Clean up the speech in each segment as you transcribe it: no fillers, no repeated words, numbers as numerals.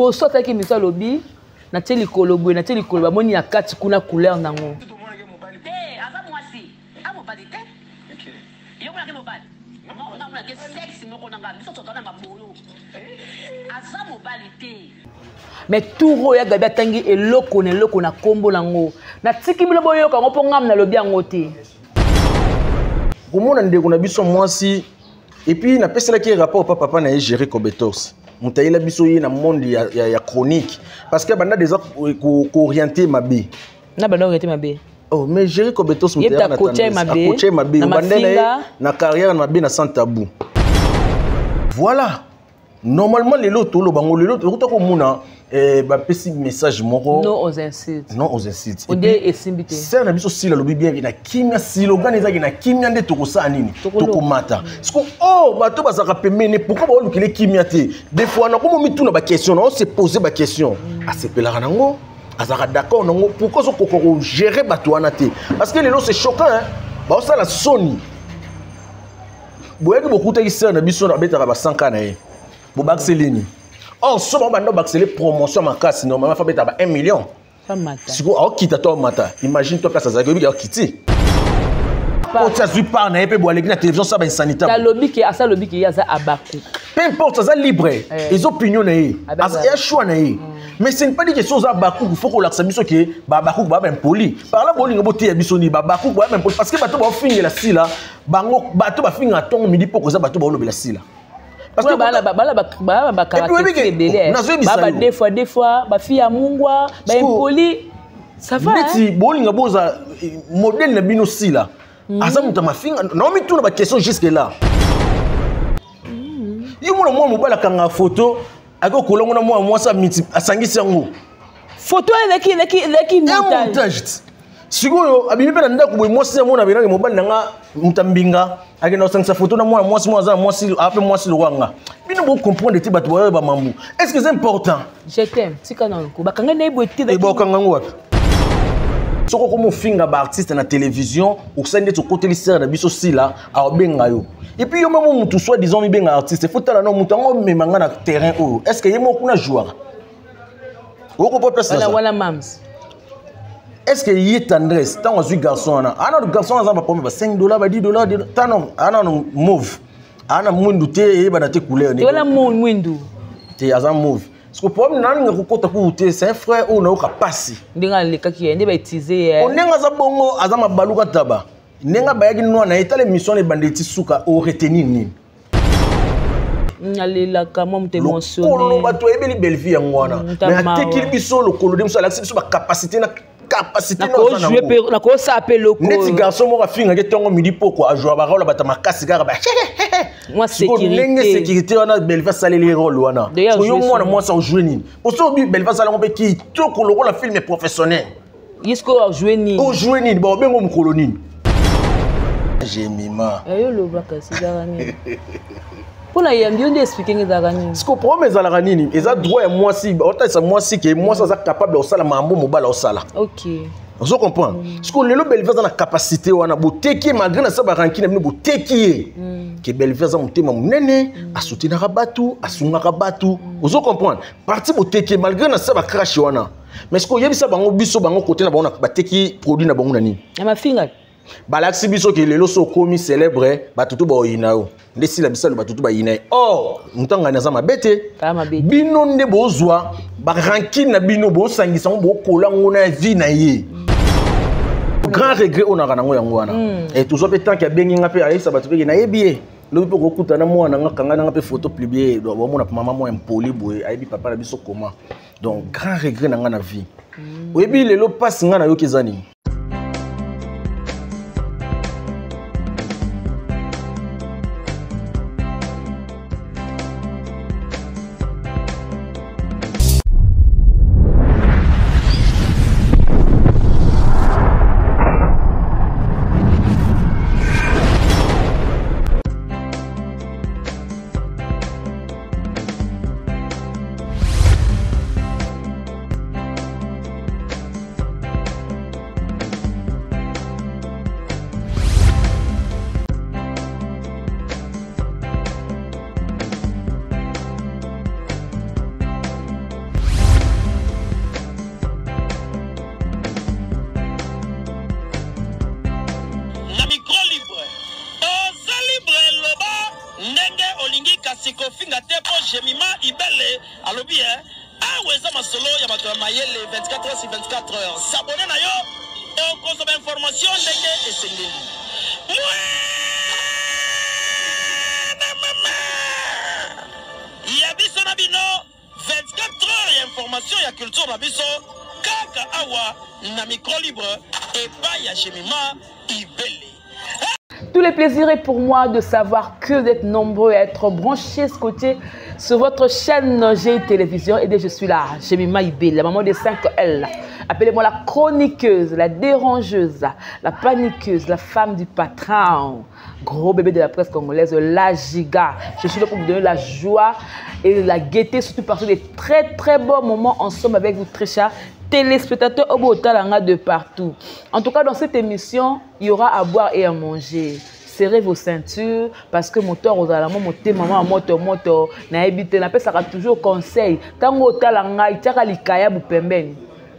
Liboso asalaki émission alobi natie likolo boye, natie likolo bamoni na kati kuna couleur nango. Te, aza mwasi, a mobali te. Yo monaki mobali? Nga monaki sexe moko na nga, biso tozala na mabolo. Aza mobali te. Mais tour oyo ya Gabi atangi eloko na eloko na kombo nango. Natiki bino boyoka yango mpo ngam nalobi yango te. Komona ndeko na biso mwasi et puis napeselaki ye rapport pa papa na ye Jerry Kobetos moto ayela biso ye na monde ya chronique parce que banda déjà kooriente mabe na banda oriente mabe. Oh, mais Jerry Kobetos moto ayela na akoche mabe obanda na ye na carrière mabe na sans tabou. Voilà. Normalement lelo toloba ngo lelo tokuta komona bapesi message moko non aux insultes. Non aux insultes. Ode esimbi te. Sœur na biso sila lobi bien na kimia slogan ezaki na kimia nde tokosala nini? Tokomata. Siko oh bato bazaka pembeni pourquoi ba olukile kimia te? Des fois na komo mituna ba question, on se poser ba question. Asepelaka nango, azaka d'accord nango, pourquoi zo koko ko gérer bato wana te? Parce que lelo c'est choquant hein. Ba osala soni. Boyaki bokutaki sœur na biso na betaka ba 100 k na ye. Bobakiseli nini? Or, so bango banda bakiseli promotion makasi, normalement fa betaka ba 1 million. Siko aokita to mata. Imagine toi place azalaki oyebi akiti. Oti azwi part na ye mpe bo aleki na télévision sa ba insanité. Alobi ke asa alobi ke ye aza abaku. Peu importe, aza libre. Eza opinion na ye. Aza ya choix na ye. Mais ce n'est pas dit que soza bakuku faut kolakisa biso ke ba bakuku ba ba impoli. Par là bolingo boteya biso ni ba bakuku ba ba impoli parce que bato ba fingela sila bango bato ba finga tongo midi poko za bato ba olobela sila. Parce que bala bala bala ba caractère ebele. Ba des fois des fois ba fille ya mungwa ba impoli. Ça va. Neti bolinga boza modèle na bino sila. Aza muta mafinga na mituna ba question jusque là. Yo mona mwa mobala kanga photo ako kolongo na mwa mwasi amiti asangisi yango. Photo eleki eleki eleki montage. Sikoyo abimi mpe na ndako boye mwasi ya mona abelaki mobali na nga moto mbinga akenda kosangisa photo na mwana mwasi mwana aza na mwasi ape mwasi lokola nga. Bino bo comprendre te bato bayo ba mambu. Est-ce que c'est important? Je t'aime, tika na ko bakanga na boye te. E bakanga ngo wapi? Soko komo finga ba artiste na télévision, osali nde tokoteli sœur na biso sila aobenga yo. Et puis yo même mutu soit disant mibenga artiste, faut tala no mutu ngo mema nga na terrain oyo. Est-ce que ye moko kuna joueur? Oko po place na. Wala mams. Est-ce que ye tendresse tant azui garçon wana? Ana garçon aza ba problème ba 5 dollars ba 10 dollars tano ana no mauve. Ana mwindu te yeba na te couleur ni. Wala mwindu. Te aza mauve. Parce que problème nani nga kokota ku te c'est un frère oyo nayoka pasi. Ndenge alekaki ye nde ba utiliser ye. Ndenge aza bongo aza mabaluka taba. Ndenge bayaki noa na etale mission ne bande ti suka o retenir nini? Nalelaka mwa moto émotionné. Lokolo bato oyebeli belle vie yango wana. Mais atekeli biso lokolo de biso alakisi biso ba capacité na capacité na jouer pe na ko sa pe loko. Neti garçon moko afingaki ntongo midi poko a jouer ba rôle bata makasi kaka ba. Moi sécurité. Ndenge sécurité wana belle vie asaleli rôle wana. Yo mwana mwasi a jouer nini? Oso obi belle vie asala ngo pe kitoko lokola film professionnel. Yesko a jouer nini? O jouer nini? Ba obengo mokolo nini? Jemima. Ayo loba kasi ezalaka nini? Mpona yambi yo nde explique nga ezalaka nini? Siko problème ezalaka nini? Eza droit ya mwasi, otalisa mwasi ke mwasi aza capable ya kosala makambo mobali osala. Ok. Ozo comprendre? Siko lelo Bellevue aza na capacité wana boteki ye malgré na sa ba rancune na bino boteki ye. Ke Bellevue aza motema monene, asoutenaka bato, asungaka bato. Ozo comprendre? Parti boteki ye malgré na sa ba crash wana. Mais siko oyebisa bango biso bango côté na bango na bateki produit na bango na nini? Ya mafinga. Balakisi biso ke lelo so okomi célèbre bato to baoyina yo. Nde sila bisalo bato to bayina ye. Or, moto angani aza mabe te. Aza mabe te. Bino nde bozwa ba rancune na bino bosangisa ngo bokola ngo na vie na ye. Grand regret oyo naka nango yango wana. Et tozwa pe tant que abengi nga pe ayebisa bato pe ke nayebi ye. Lobi pe kokuta na mwana nga kanga nanga pe photo publier, donc bomona mama mwa impoli boye ayebi papa na biso comment. Donc grand regret na nga na vie. Oyebi lelo passe nga na yoki eza nini? Kasi kofinga te mpo Jemima Ibele alobi eh, awa eza masolo ya bato ya mayele 24 heures sur 24 heures. S'abonner na yo okozwa ba information ndenge esengeli. Mwana mama ya biso na bino 24 heures ya information ya culture na biso kaka awa na micro libre epai ya Jemima Ibele. Tout le plaisir est pour moi de savoir que vous êtes nombreux à être branchés, scotchés sur votre chaîne G Télévision. Et je suis là, Jemima Ibele, la maman des 5 L. Appelez-moi la chroniqueuse, la dérangeuse, la paniqueuse, la femme du patron. Gros bébé de la presse congolaise, la giga. Je suis là pour vous donner la joie et la gaieté, surtout passer des très très bons moments ensemble avec vous, très chers téléspectateurs au Botalanga de partout. En tout cas, dans cette émission, il y aura à boire et à manger. Serrez vos ceintures parce que moteur ozala mo motema mama moto moto nayebi te napesaka toujours conseil ntango otala ngai tiaka likayabu pembeni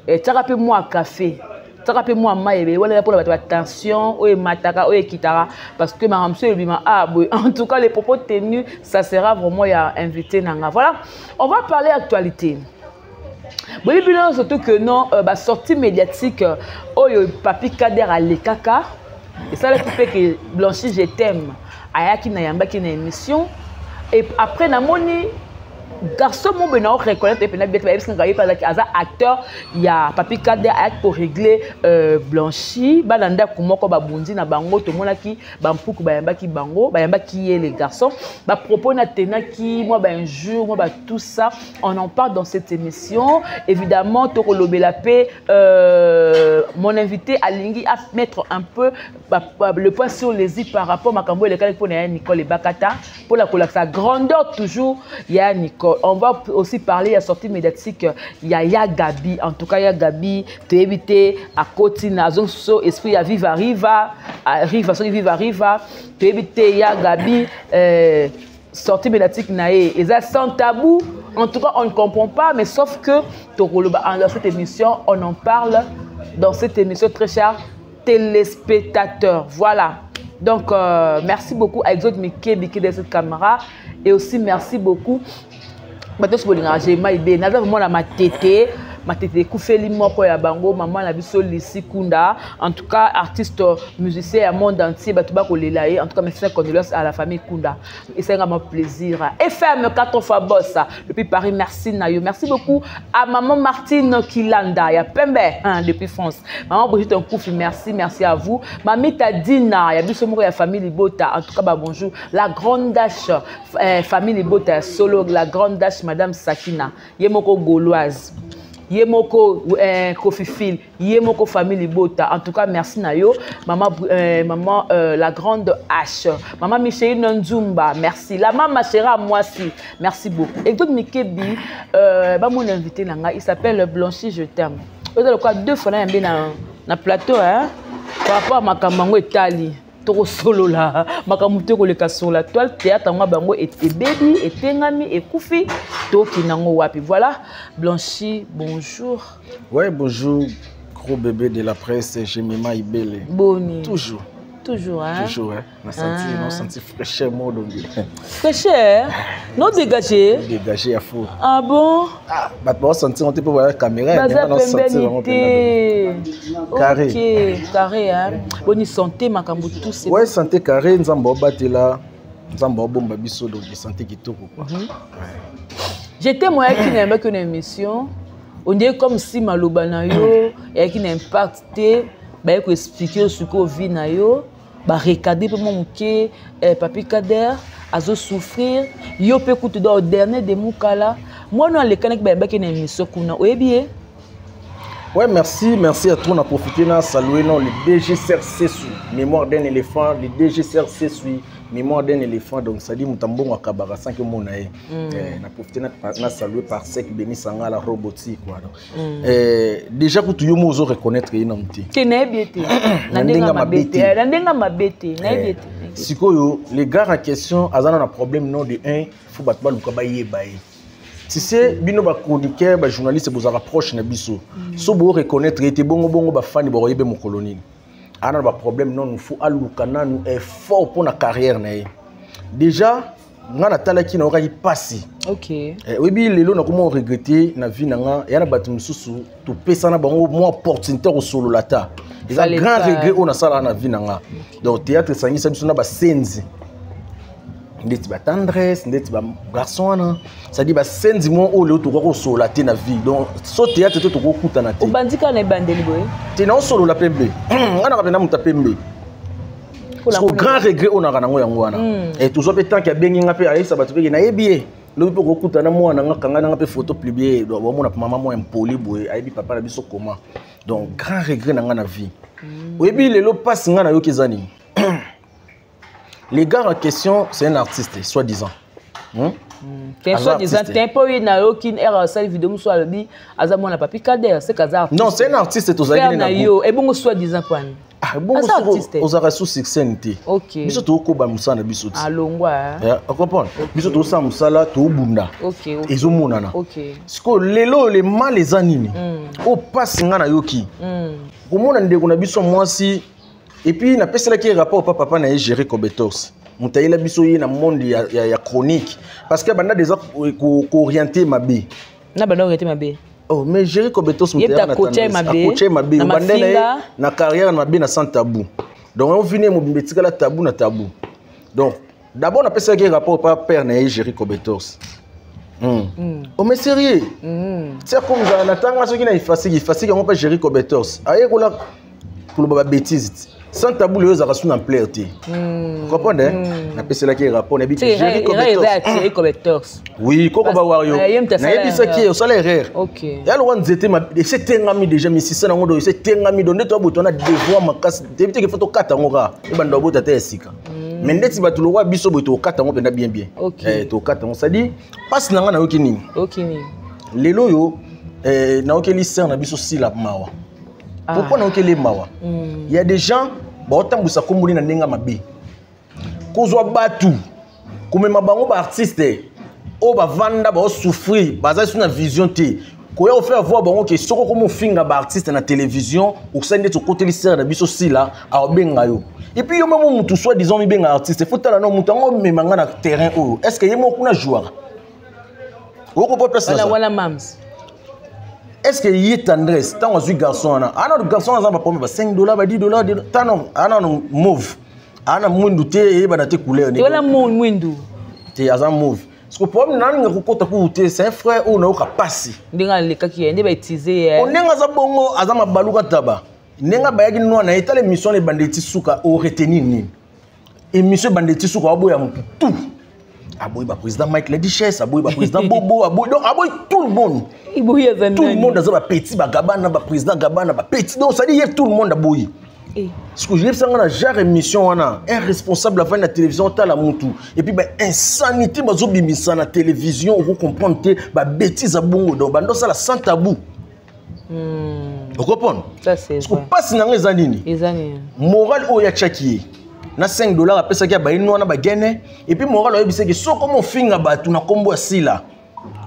tiaka mpe mwa café, tiaka mpe mwa mai ebele wana mpona bato ba tension oyo emataka oyo ekitaka, parce que makambo mosusu ebima. Ah boye, en tout cas, les propos tenus, ça sera vraiment ya invité na nga. Voilà, on va parler actualité. Boyebi bino surtout que non, basortie médiatique oyo Papi Kader alekaka esalaki mpe ke Blanchi Je t'aime ayaki na yambaki na émission. Et après namoni garçon mo boye na oreconnaître mpena bien te, bayebisaka ye mpe azalaki aza acteur ya Papi Kader, ayaki korégler Blanchi. Bana ndako moko babundi na bango, tomonaki bampuku bayambaki bango, bayambaki ye les garçons, bapropos na tenaki mwa bainjure, mwa tout ça, on en parle dans cette émission. Évidemment, tokolobela mpe mon invité alingi à mettre un peu le point sur les i par rapport makambo elekaki mpona ya Nicole Ebakata, mpona kolakisa grandeur toujours ya Nicole. On va aussi parler ya sortie médiatique ya Gabi. En tout cas, ya Gabi, toyebi te akoti na azongi esprit ya Viva Riva Riva, soki Viva Riva, toyebi te. Ya Gabi, sortie médiatique na ye eza sans tabou. En tout cas, on ne comprend pas, mais sauf que tokoloba dans cette émission, on en parle dans cette émission, très chers téléspectateurs. Voilà, donc merci beaucoup à Exode Mike Biki de cette caméra et aussi merci beaucoup bato nyonso bolingaka Jema Ibe. Naza vraiment na Matete, Matete ekufeli moko ya bango, mama na biso Lisi Kunda. En tout cas, artiste musicien ya monde entier, bato bakolela ye. En tout cas, mes condoléances à la famille Kunda. Esalinga ma plaisir. FM 4 fois boss depuis Paris, merci na yo. Merci beaucoup à maman Martine Kilanda ya Pembe, hein, depuis France. Maman Brigitte Nkoufi, merci, merci à vous. Mamita Dina ya biso moko ya famille Libota, en tout cas, bah, bonjour la grande dash, famille Libota ya solo, la grande dash, madame Sakina ye moko gauloise, ye moko Kofi Fil, ye moko famille Libota. En tout cas, merci na yo maman, maman la grande H, maman Micheline Nzumba, merci la maman chéra mwasi, merci beaucoup. Et donc Mikebi, ba mon invité na nga, il s'appelle Blanchi Je t'aime. Oza lokwa deux fois na yambe na plateau, hein, par rapport à makambo yango etali tokosolola makambo te koleka sur la toile. Théâtre yango bango ebebi, etengami, ekufi, tokende yango wapi? Voilà, Blanchi, bonjour. Ouais, bonjour, gros bébé de la presse, Jemima Ibele. Boni? Toujours. Toujours, hein? Toujours, hein. On a senti, ah. On a senti fraîcheur, moi, donc. Fraîcheur? Non, dégagé. Dégagé à fond. Ah bon? Ah, bah, on senti, on peut voir la caméra. Baza pembeni te. Carré. Ok, carré, hein. Bonne santé, makambo tout, c'est Ouais, santé carré, nzambe obatela, nzambe obomba biso, donc santé kitoko, quoi. Ouais. J'étais moi qui n'aimais qu'une émission. On dirait comme si maloba na yo eyaki na impact te, baye koexpliquer yo sikoyo vie na yo, barecadrer mpe mwa moke. Papi Kader azosouffrir, yo mpe kutu do dernier de mokala mwana alekanaki, bayambaki na émission kuna, oyebi ye? Ouais, merci, merci à toi. On a profité de saluer non, le DG Sessou, mémoire d'un éléphant, le DG Sessou, mémoire d'un éléphant. Donc, ça dit Moutambon à Kabara, sans que mon aïe. On a profité de saluer par Sek Béni Sanga, la robotique. Quoi. Donc, déjà, pour tout le monde, reconnaître qu'il y a un petit. Te nayebi ete na ndenge mabe te, na ndenge mabe te, nayebi ete. Sikoyo, les gars en question, azana na problème non de 1, faut bato baluka bayeba ye. Tu sais, bino ba chroniqueur, ba journaliste, bozala proche na biso. So bo reconnaître ete bongo bongo ba fani boyebe mokolo nini. Ana ba problème non, faut aluka nanu effort pour na carrière na ye. Déjà Nga natalaki, nayokaki mpasi. Oyebi, lelo nakoma oregretter na vie na nga ya na bato mosusu topesana bango mwa opportunité kosolola ta. Eza grand regret oyo nasalaka na vie na nga. Donc théâtre esangisa biso na basenzi ndeti batendresse, ndeti bagarçon wana, c'est-à-dire basenzi mo oyo lelo tokoka kosolola te na vie. Donc so théâtre te, tokokutana te. Obandi kaka na ebandeli boye? Te, naosolola pembe, nga naka mpenza moto apembe. Parce grand regret oyo naka nango yango wana. Tozwa mpe tanke abengi nga mpe ayebisa bato mpe nayebi ye. Lobi mpe kokutana mwana nga, kanga nanga mpe photo publie, bamona mama mwa impoli boye, ayebi papa na biso comment. Donc grand regret na nga na vie. Oyebi, lelo mpasi nga nayoki eza nini? Les gars en question, c'est un artiste soi-disant. Te, soi-disant te, mpo oyo nayoki ere asali video mosusu, alobi aza mwana Papi Kader, seke aza. Non, c'est un artiste, tozalaki. Na yo ebongo soi-disant pwani? Ah, bongo ozalaka sous succès te. Biso tokokoba mosala na biso. Ti alongwa. Ocomprendre, biso tozosala mosala, tobunda, ezomonana. Sikoyo lelo le mal eza nini? Oyo mpasi nga nayoki komona ndeko na biso mwasi. Et puis napeselaki ye rapport pa papa na ye Géri Cobetos, moto ayela biso ye na monde ya chronique, parce que banda déjà koorienter mabe. Na banda orienter mabe? Oh, mais Géri Cobetos. Moto akotia mabe, obanda na ye na carrière na mabe na sans tabou. Donc ovini mobimba etikala tabou na tabou. Donc d'abord napeselaki ye rapport pa père na ye Géri Cobetos. Oh, mais sérieux, tia komzala na ntanga soki na ifasiki ifasiki yango mpe Géri Cobetos ayekola koloba babêtise sans tabou. Lelo ezalaka su na plaire te, comprendre. Napeselaki ye rapport, nayebi Cobetos. Oui, koko bawario, nayebisaki ye osala erreur ya lokwa nzete ese etengami déjà, misisa nango do ese etengami. Do nde toyaboto wana devoir makasi, tebi teke fo tokata yango kaka, ebanda obota te ya sika. Mais ndeti bato lokwa biso boye, tokata yango mpenza bien bien, tokata yango. C'est-à-dire mpasi na ngai nayoki nini lelo oyo? Nayokeli sœur na biso Sila mawa. Pourquoi nayokeli mawa? Il y a des gens baotambwisa komboli na ndenge mabe, kozwa bato, komema bango baartiste oyo bavanda, baosouffrir, baza su na vision te, koya kofaire voir bango ke soki okoma ofinga baartiste na télévision, okosali ndeti okoteli sœur na biso Sila, aobenga yo. Et puis yo memo mutu soi disant mibenga artiste, faut tala no mutu yango omema nga na terrain oyo, est ce que ye moko kuna jouaka okopo place? Wana mams. Est ce que ye Tendresse, ntango azwi garçon wana, ana garçon aza baproblème ba 5 $, ba 10 $, tano ana no mauve, ana mwindu te, eyebana te couleur. Wana mwindu. Te, aza mauve. Parce que problème naninga kokota kuku te, c'est un frère oyo nayoka pasi. Ndenge alekaki ye, nde bautilisé ye. Ndenge aza bongo, aza mabaluka taba. Ndenge abayaki nwa na ye, tala émission wana ebanda eti suka, oretenir nini? Émission ebanda eti suka, aboya motu tout, aboyi baprésident Mike la Duchesse, aboyi baprésident Bobo, aboyi, donc aboyi tout le monde. Tout le monde aza bapetits bagabana, baprésident Gabana, bapetits. Donc c'est à dire ye tout le monde aboyi. Parce que je na genre émission wana, un responsable avandi na télévision, otala mutu, et puis bainsanité bazobimisa na télévision, okocomprendre te babêtise ya bongo. Donc bando osala sans tabou, ocomprendre? Parce que mpasi nango eza nini? Moral oyo atiaki ye na 5 $ apesaki ya bayini wana bagene. Et puis moral oyebisaki soki omofinga bato na nkombo ya Sila,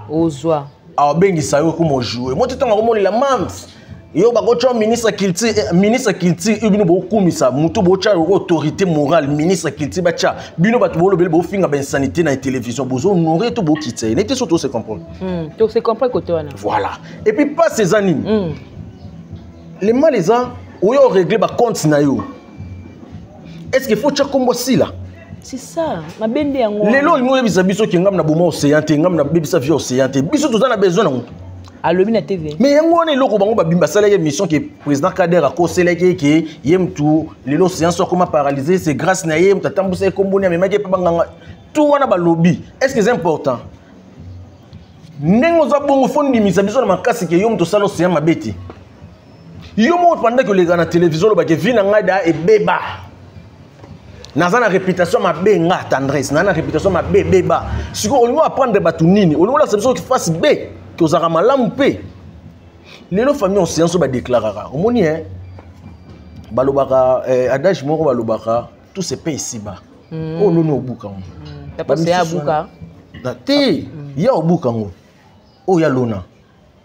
ozwa. Abengisa yo ekoma ojoue mo te. Ntango akomolela mams, yo bakotya ministre culture, ministre culture oyo bino bokumisa motu, botya yoko autorité morale, ministre culture batya bino bato bolobeli, bofinga bainsanité na télévision, bozohonorer to bokitisa ye nete so tose comprendre. Tose comprendre kote wana. Voilà. Et puis passe eza nini? Le mal eza oyo orégler bacompte na yo. Est ce que faut tya kombo Sila? C'est ça, mabe nde yango. Lelo olingi oyebisa biso ke ngam na boma océan te, ngam na bebisa vie océan te, biso toza na besoin nango. Alobi na TV. Mais yango wana eloko bango babimi, basalaki émission ke président Kader akoselaki ke ye mutu lelo océan so akoma paralysé, c'est grâce na ye, mutu atambusa ye komboni, amemaki ye mpe banganga tout wana balobi. Est ce que c'est important? Ndenge oza bongo, fo ndimisa biso na makasi ke yo mutu osala océan mabe te. Yo moko pendaki oleka na télévision, olobaki vie na ngai da ebeba, naza na réputation mabe, nga Tendresse naza na réputation mabe ebeba. Sikoyo olingi apprendre bato nini? Olingi olakisa biso face B ke ozalaka malamu? Mpe lelo famille océan so badéclaraka, omoni e balobaka adage moko balobaka: tout se paye ici bas. Oyo loni obuka ngo. Abuka. Te, ya obuka ngo oyo ya lona.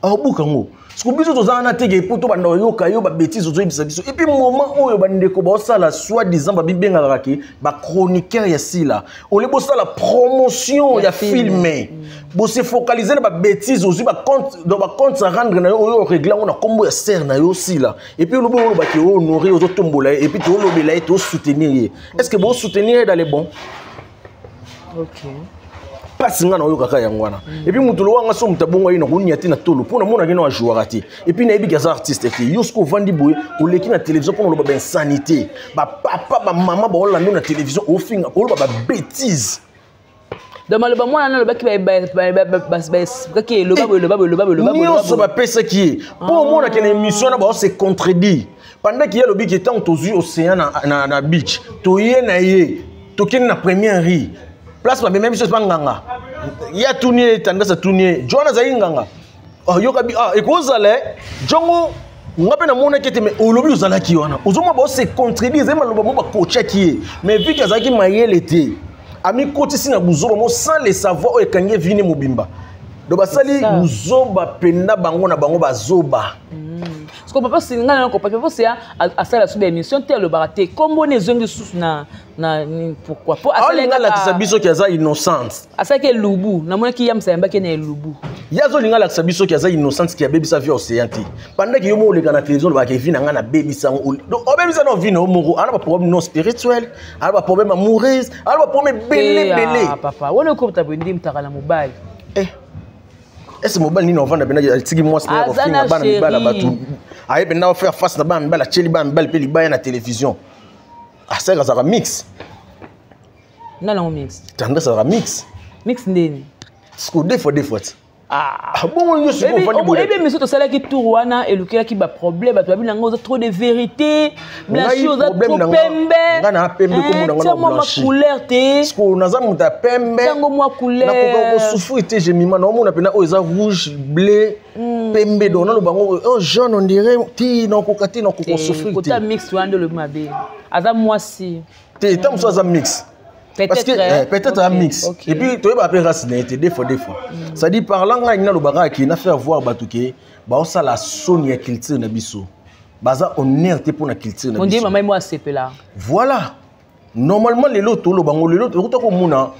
Akobuka yango. Siko biso toza wana teke po tobanda koyoka yo babétise ozoyebisa biso. Et puis moment oyo bandeko baosala soi disant babibengaka ke bachroniqueur ya Sila, ole bosala promotion ya film, bose focaliser na babétise. Ozwi bacompte, donc bacompte à rendre na yo oyo orégler yango na nkombo ya sœur na yo Sila. Et puis olobi, olobaki ohonorer, ozotombola ye, et puis toolobela ye, tosoutenir ye. Est ce que bosoutenir ye dans les bons? Mpasi nga na oyokaka yango wana. Et puis moto lowanga so moto abongo ye na konia te na tolo mpo namonaki na ajouaka te. Et puis nayebiki aza artiste te. Yo soki ovandi boye, oleki na télévision mpona oloba bainsanité, bapapa, bamama baolanda na télévision, ofinga, oloba babétise. Donc maloba mwana na alobaki, kaki eloba boye, eloba boye, eloba boye, eloba boye. Nyonso bapesaki ye mpo omonaki na émission wana baose contredire pendant ke ye alobiki ntango tozwi océan na beach, toye na ye, tokende na première rue, place bamema biso epa nganga. Ye atuni ye, Tendance atuni ye: "John azalaki nganga?" Yoka bi ekozala jongo nga mpe namonaki ete, mais olobi ozalaki wana. Ozomona baose contredire. Ezali maloba mo bakotiaki ye, mais vu que azalaki mayele te, amikotisi na buzoba mo sans le savoir oyo ekangi evini mobimba. Donc basali buzoba mpenza, bango na bango bazoba. Parce que papa, ngai na kopa papa Océan asala so baémission te, alobaka te. Kombo ne ezongi lisusu na pourquoi? Po aolinga alakisa biso ki aza innocente. Asalaki elubu, namonaki yamisa yambaki na elubu. Ye azolinga alakisa biso ki aza innocente, ki abebisa vie Océan te, pendant ke yo moko oleka na télévision, olobaka vie na ngai nabebisa yango. Donc obebisa na vie na yo moko. Ana baproblème non spirituel, ana baproblème amoureuse, ana baproblème ebele ebele. Papa wana okobota boye nde mutaka na mobali. Ese mobali nini ovanda mpena atiki mwasi na ye kofinga bana mibali ya bato, aye mpenza ofaire face na bana mibali, atieli bana mibali mpe libaya na télévision? Aseka azalaka mix. Nani mix? Tendance azalaka mix. Mix ndeni? Siko deux fois, deux fois ti bongo nyonso. Oyebi, émission tosalaki tour wana elukelaki baproblème. Bato babi nango oza trop de vérité, Blanchi, oza trop pembe. Nga na pembe, komona nga na blanchi couleur te. Siko naza moto ya pembe. Ntango mwa couleur. Nakoka kosouffrir te. Jemima, naomona mpena oyo eza rouge, bleu, pembe. Donc naloba ngo oh jaune, on dirait ti nakoka te, nakoka kosouffrir te. Kota mix wana nde olobi mabe, aza mwasi. Te, ntango mosusu aza mix. Parce que peut-être un mix. Et puis toyeba mpe race na ye te. Deux fois, deux fois, c'est-à-dire parlant, ngai nalobaka ke na faire voir bato ke baosala soni ya culture na biso, baza honneur te mpo na culture na biso. Mama mo asepela. Voilà, normalement lelo toloba ngo, lelo tokuta komona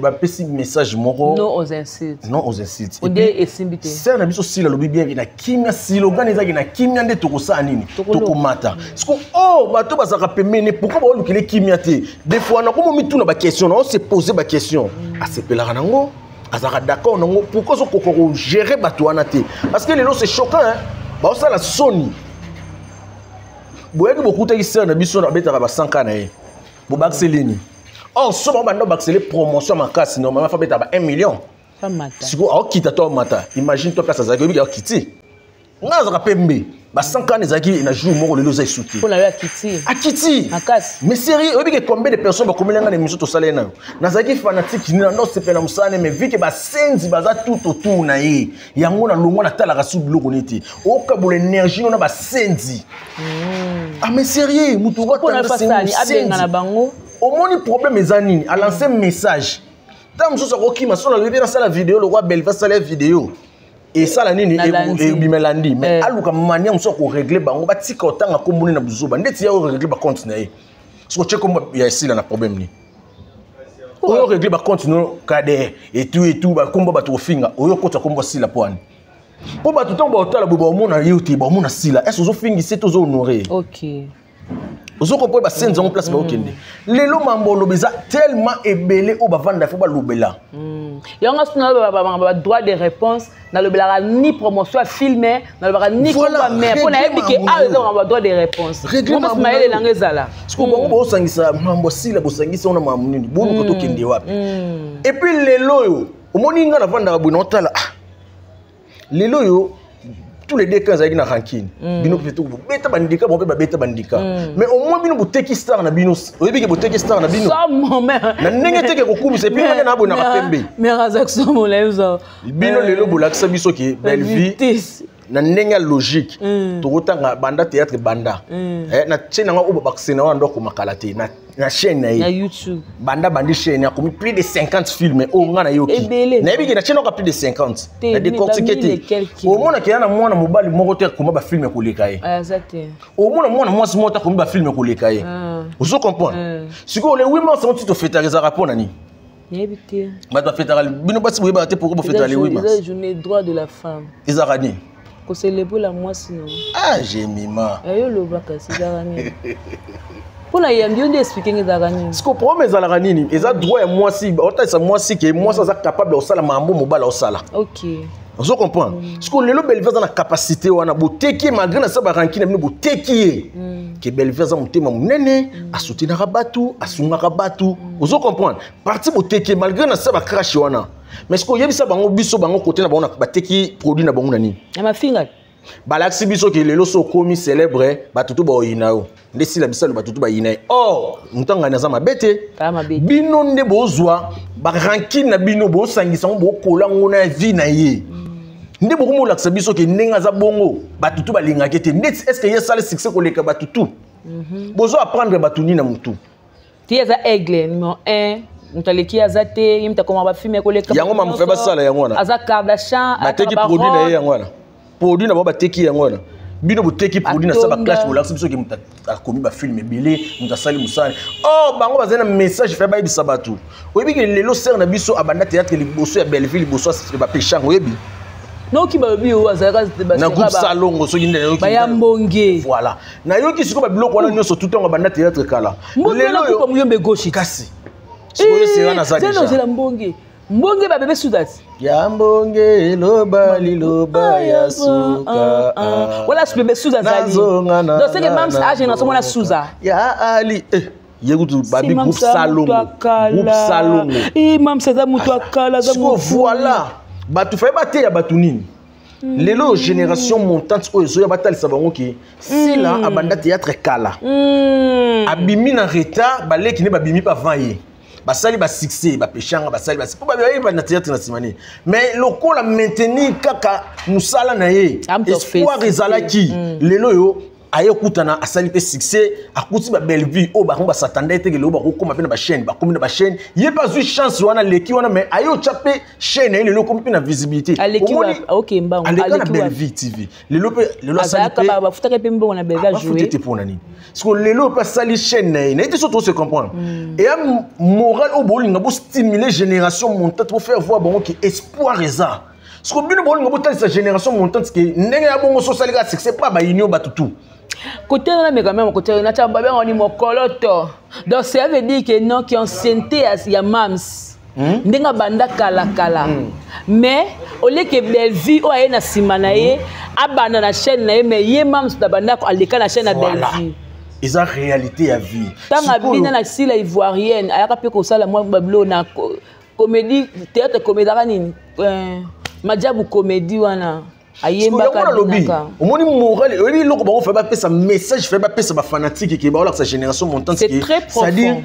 bapesi message moko. Non aux insultes. Non aux insultes. Onde esimbi te. Sœur na biso Sila alobi bien na kimia, slogan ezalaki na kimia nde tokosala nini, tokomata. Siko o bato bazalaka pembeni, pourquoi baolukele kimia te? Des fois nakomo mituna baquestion, na ose pose baquestion. Asepelaka nango, azalaka d'accord nango, pourquoi ozokoka kogérer bato wana te? Parce que lelo c'est choquant, hein? Baosala soni. Boyaki bokutaki sœur na biso abetaka basanka na ye, bobakiseli nini? Or so bango banda bakiseli promotion makasi, normalement fa betaka ba 1 million. Sikoyo aokita to amata? Imagine to place azalaki, oyebiki aokiti. Nga azalaka pembe, basankana ezalaki na jour moko, lelo eza esu te. Akiti. Akiti mais sérieux, oyebi ke combien de personnes bakomeli nga na émission tosala ye nayo? Nazalaki fanatique nini, nando osepela mosala ne, mais vu ke basenzi baza tout autour na ye, yango nalongwa, natalaka su biloko nini te. Okabola énergie no na basenzi. Ah mais sérieux, motu abenga bango. Omoni problème eza nini? Alance message, ntango mosusu akokima. So nalobi mpe nasala video lokwa Belva asala video, esala nini? Ebima elandi. Mais aluka manière mosusu akorégler bango, batika otanga komboni na buzoba ndeti ya orégler bacompte na ye. Soki otie kombo ya esila na problème nini? Oyo régler bacompte no kader etu etu, bakombo bato kofinga, oyo okota kombo asila po wani, mpo bato ntango baotala boye, baomona ye te, baomona sila. Est ce ozofingisi te, ozohonore? Ozokompoye basenzi yango place baokende lelo. Mambo oloba eza tellement ebele oyo bavanda, fo balobela. Yango so nalobaka badroit de réponse, nalobelaka ni promotion ya film, nalobaka ni mais mpo nayebi ke awa eza makambo badroit de réponse, mayele nanga ezala. Siko bango bosangisa mambo asila, bosangisa wana mambo nini, boluka tokende wapi? Et puis lelo oyo omoni nga navandaka boye, naotala lelo oyo tous les deux cas ezalaki na rancune. Bino mpe bobeta bandika, bango mpe babeta bandika, mais au moins bino boteki star na bino. Oyebi ke boteki star na bino na ndenge teke kokumisa. Et puis ngane na bonaka pembe. Bino lelo bolakisa biso ke Bellevie na ndenge ya logique, tokotanga banda théâtre banda na tie nanga oyo babakise na wana ndo akomakala te. Na chaîne na Na ye. YouTube. Banda bandi chaîne, akomi plus de 50 films oyo nga nayoki. Ebele. Nayebi ke na chaîne oka plus de 50. Te, Na décortique ba mille te. et quelques. Omonaka ya na mwana mobali moko te akoma bafilm koleka ye. Aza te. Omona mwana mwasi moko te akomi bafilm koleka ye. Ah. Ozo comprendre? Sikoyo le 8 mars yango ti tofetaka, ezalaka mpo na nini? Nayebi te. Bato bafetaka, bino basi boyebaka te pourquoi bofetaka le 8 mars? Eza journée droit de la femme. Ezalaka nini? Kocélébrer la mwasi no. Ah, Jemima. Yo oloba, kasi ezalaka nini? Mpona yambi yo nde expliquer nga ezalaka nini. Siko problème ezalaka nini? Eza droit ya mwasi, otalisa mwasi ke mwasi aza capable ya kosala mambo mobali aosala. Ozo comprendre? Siko lelo Bellevue aza na capacité wana, boteki ye malgré na sa baranki na bino, boteki ye ke Bellevue aza motema monene, asoutenaka bato, asungaka bato. Ozo comprendre? Parti boteki ye malgré na sa bacrash wana, mais siko oyebisa bango, biso bango kote na bango bateki produit na bango na nini? Ya mafinga. Balakisi biso ke lelo so okomi célèbre, bato tu baoyina yo nde sila bisalo, bato tu bayina ye. Or motangani aza mabe te. Kaka mabe te. Bino nde bozwa barankine na bino, bosangisa yango, bokola ngo na vie na ye, nde bokomolakisa biso ke ndenge aza bongo, bato tu balingaki te. Ndeti est ce que ye asala succès koleka bato tu? Bozo apprendre bato nini na motu? Ti aza aigle numéro 1, moto aleki aza te, ye moto akoma bafilm ekoleka. Yango mamufe basala yango wana. Aza Kardashian. Bateki produit na ye yango wana, produit na bango bateki yango wana. Bino boteki produit na sa Atonda. Baclash, bolakisi biso ke moto akomi bafilm ebele, moto asali mosala. Or bango bazali na message fe bayebisa bato. Oyebi ke lelo sere na biso abanda théâtre liboso ya Belleville, liboso ya bapeshango, oyebi? Noki balobi oyo azalaka Na groupe Salongo, soki nde nayoki. Baya mbonge. Voilà, nayoki sikoyo babiloko wana nyonso tout ntango abanda théâtre kala. Mbonge Lelo na oyo groupe Muyombe Gauche. Kasi sikoyo sera naza déjà Ozela mbonge, mbonge babebe sudati. Ya mbonge, eloba liloba ya suka. Wala bebe suza azali. Nazonga na Donc c'est que na mams na age na somona mboka. suza. Ya ali ye kutu babi groupe Salongo, groupe Salongo. Mams aza moto akala, aza Sikoyo motu. voilà, bato faye bateya bato nini? Lelo oyo génération montante oyo ezoya, batalisa bango ke Sila abanda théâtre kala, abimi na retard, baleki nde babimi mpe avant ye, basali basuccès, bapeshanga basali basi mpo bayeba na théâtre na nsima nini. Mais lokola maintenir kaka mosala na ye, Am to espoir féliciter. ezalaki. Lelo oyo aye okutana, asali mpe succès, akuti babellevue oyo bango basatanda ete lelo bakokóma mpe na bachaîne, bakomi na bachaîne. Ye mpe azwi chance wana, aleki wana, mais aye otya mpe chaîne na ye, lelo okomi mpe na visibilité. Aleki Omoni- wapi? Ok, mbango. Aleka na Aleki wapi? Bellevue TV. Lelo mpe, lelo asali Azalaka mpe bafutaka mpe mbongo na Bellevue. bafuti ajoue te mpo na nini? Parce que lelo mpe asali chaîne na ye, naye te. So tose comprendre eya moral oyo bolinga bostimule génération montante, bofaire voir bango ke espoir eza. Parce que bino bolinga botalisa génération montante ke ndenge ya bongo so osali kaka succès mpa bayini oyo bato tu. Côté na meka même côté na tia babenga ni mokolo to. Donc ça veut dire que non, ki ancienneté ya mams, ndenge abanda kala kala, mais au lieu que Bellevue oyo aye na nsima na ye abanda na chaîne na ye, mais ye mams na banda aleka na chaîne na Voilà. Bellevue. Eza réalité ya vie. Ntango Sikoyo- abina na sila ivoirienne, ayaka mpe kosala mwa babilo na comédie, théâtre comédie aka nini, majabu comédie wana ayembaka. Yango nalobi. Abinaka. Omoni moral, oyebi eloko bango faye bapesa message, faye bapesa bafanatike ke baolakisa génération montante C'est ke très profond. c'est-à-dire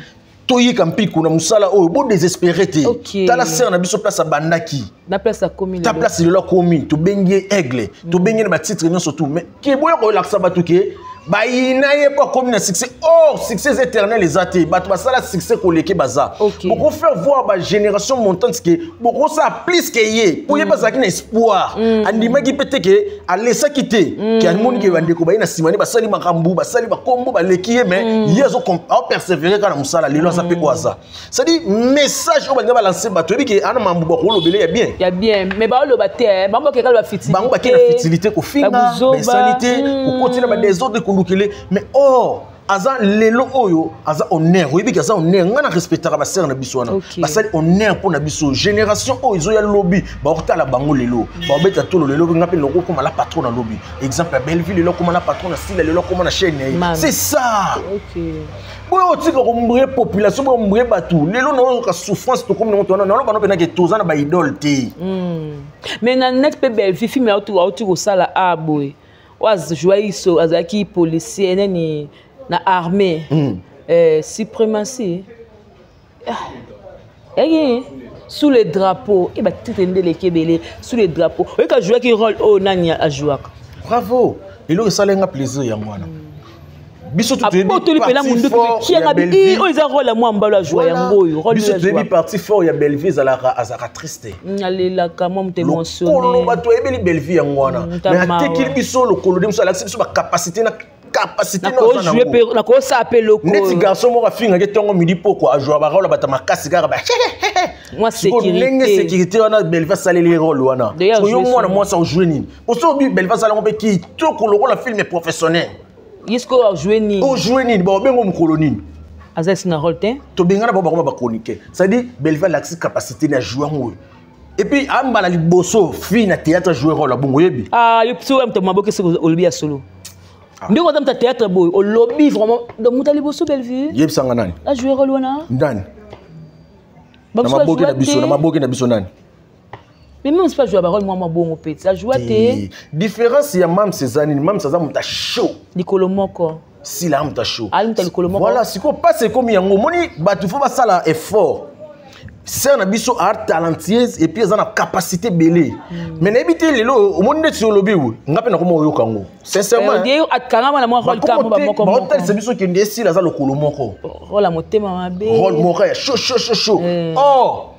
toyika mpiku na mosala oyo, bodésespéré te. Tala sere na biso place abandaki Na place akomi ta lelo. Place lelo akomi, tobengi ye aigle, tobengi ye na batitre nyonso tu, mais ke boya koyolakisa bato ke bayina ye mpo akomi na succès. Or succès eza éternel eza te, bato basala succès koleke baza. Bokofaire voir bagénération montante ke bokosala plus ke ye, mpo ye mpe azalaki na espoir, andimaki mpe te ke alesaki te, ke amoni ke bandeko baye na nsima ne basali makambo, basali bakombo, baleki ye, mais ye azopersévéré kaka na mosala. Lelo aza mpe oyo aza. C'est-à-dire message oyo balinga balancer bato, oyebi ke ana mambo bakolobele ya bien. Ya bien, mais baoloba te, eh, bango bakeka loba futilité. Bango bakei na futilité, kofinga. Babuzoba. Basali te, kokoti na badésordre, kolukele. Mais or aza lelo oyo aza honneur, oyebi ke aza honneur. Ngai na respectaka basere na biso wana. Basali honneur mpo na biso génération oyo ezoya lobi, baokotala bango lelo, baobeta tolo lelo. Nga mpe loko okóma la patron na lobi, exemple ya Belleville lelo akóma na patron na Sila, lelo akóma na chaîne na ye. Mami. C'est ça. Boyo otika kombrie population, boyo ombrie bato. Lelo naoyoka souffrance, tokomi nango towana, naloba no mpenake toza na baidole te. Mais na net mpe Bellevue, film auti kosala a boye, oyo azwaki so azalaki policier nani na armée, suprématie. Ah, yaki sous le drapeau e batitre nde eleki ebele. Sous le drapeau, oyeki azwaki rôle oyo nani azwaka. Bravo, eloko esalenga plaisir yango wana. Biso toyebi Abotoli mpena parti munduki fort kianga ya bi Bellevue. oyo eza rôle ya mwa mbalo azwa Voilà. yango oyo rôle Biso oyo toyebi azwa. parti fort ya Bellevue, ezalaka azalaka triste. Alelaka mwa moto Lokolo émotionné. bato ayebeli Bellevue yango wana. Mm, Mais tama, atekeli ouais. biso lokolo nde mosu alakisi biso bacapacité na capacité na aza nakojoue nango. mpe nakosala mpe Neti loko garçon moko afingaki ntongo midi poko, azwa barole bato makasi kaka ba mwa Sikoyo ndenge sécurité. sécurité wana, Bellevue asaleli rôle wana. D'ailleurs, Sikoyo yo jouer mwana son- mwasi ajoue nini? Poso obi Bellevue asala yango mpe kitoko lokola film professionnel. Ye sikoyo ajoue nini? Ojoue nini? Baobengo mokolo nini? Aza esi na rôle te. Tobengana bao bakoma bachroniqueur, c'est-à-dire Bellevue alakisi capacité na joue yango oyo. Et puis ambala liboso fille na théâtre joue rôle abongo, oyebi. Ah, yo soki moto maboki, soki olobi ya solo, ndenge oza moto ya théâtre boye, olobi vraiment. Donc moto ya liboso Bellevue Yebisanga nani? Ajoue rôle wana. Nani na maboki na biso, na maboki na biso, nani? Mais même si ajoue barole mwa mabongo peti ajoue te. Te. Différence ya Mams eza nini? Mams aza moto chaud. Likolo moko. Sila moto chaud. Ali moto ya likolo moko. Voilà, sikoyo mpasi ekomi yango. Omoni, bato faut basala effort. Sœur na biso a talentueuse et puis aza na capacité ebele, mais nayebi te lelo omoni ndeti olobi we nga mpe nakoma oyoka yango sincèrement. Akanga mwana mwa rôle kaka mo bamoko moko. Baotalisa biso kende esila aza lokolo moko. Rôle ya motema mabe. Rôle moko ya chaud chaud chaud chaud. Or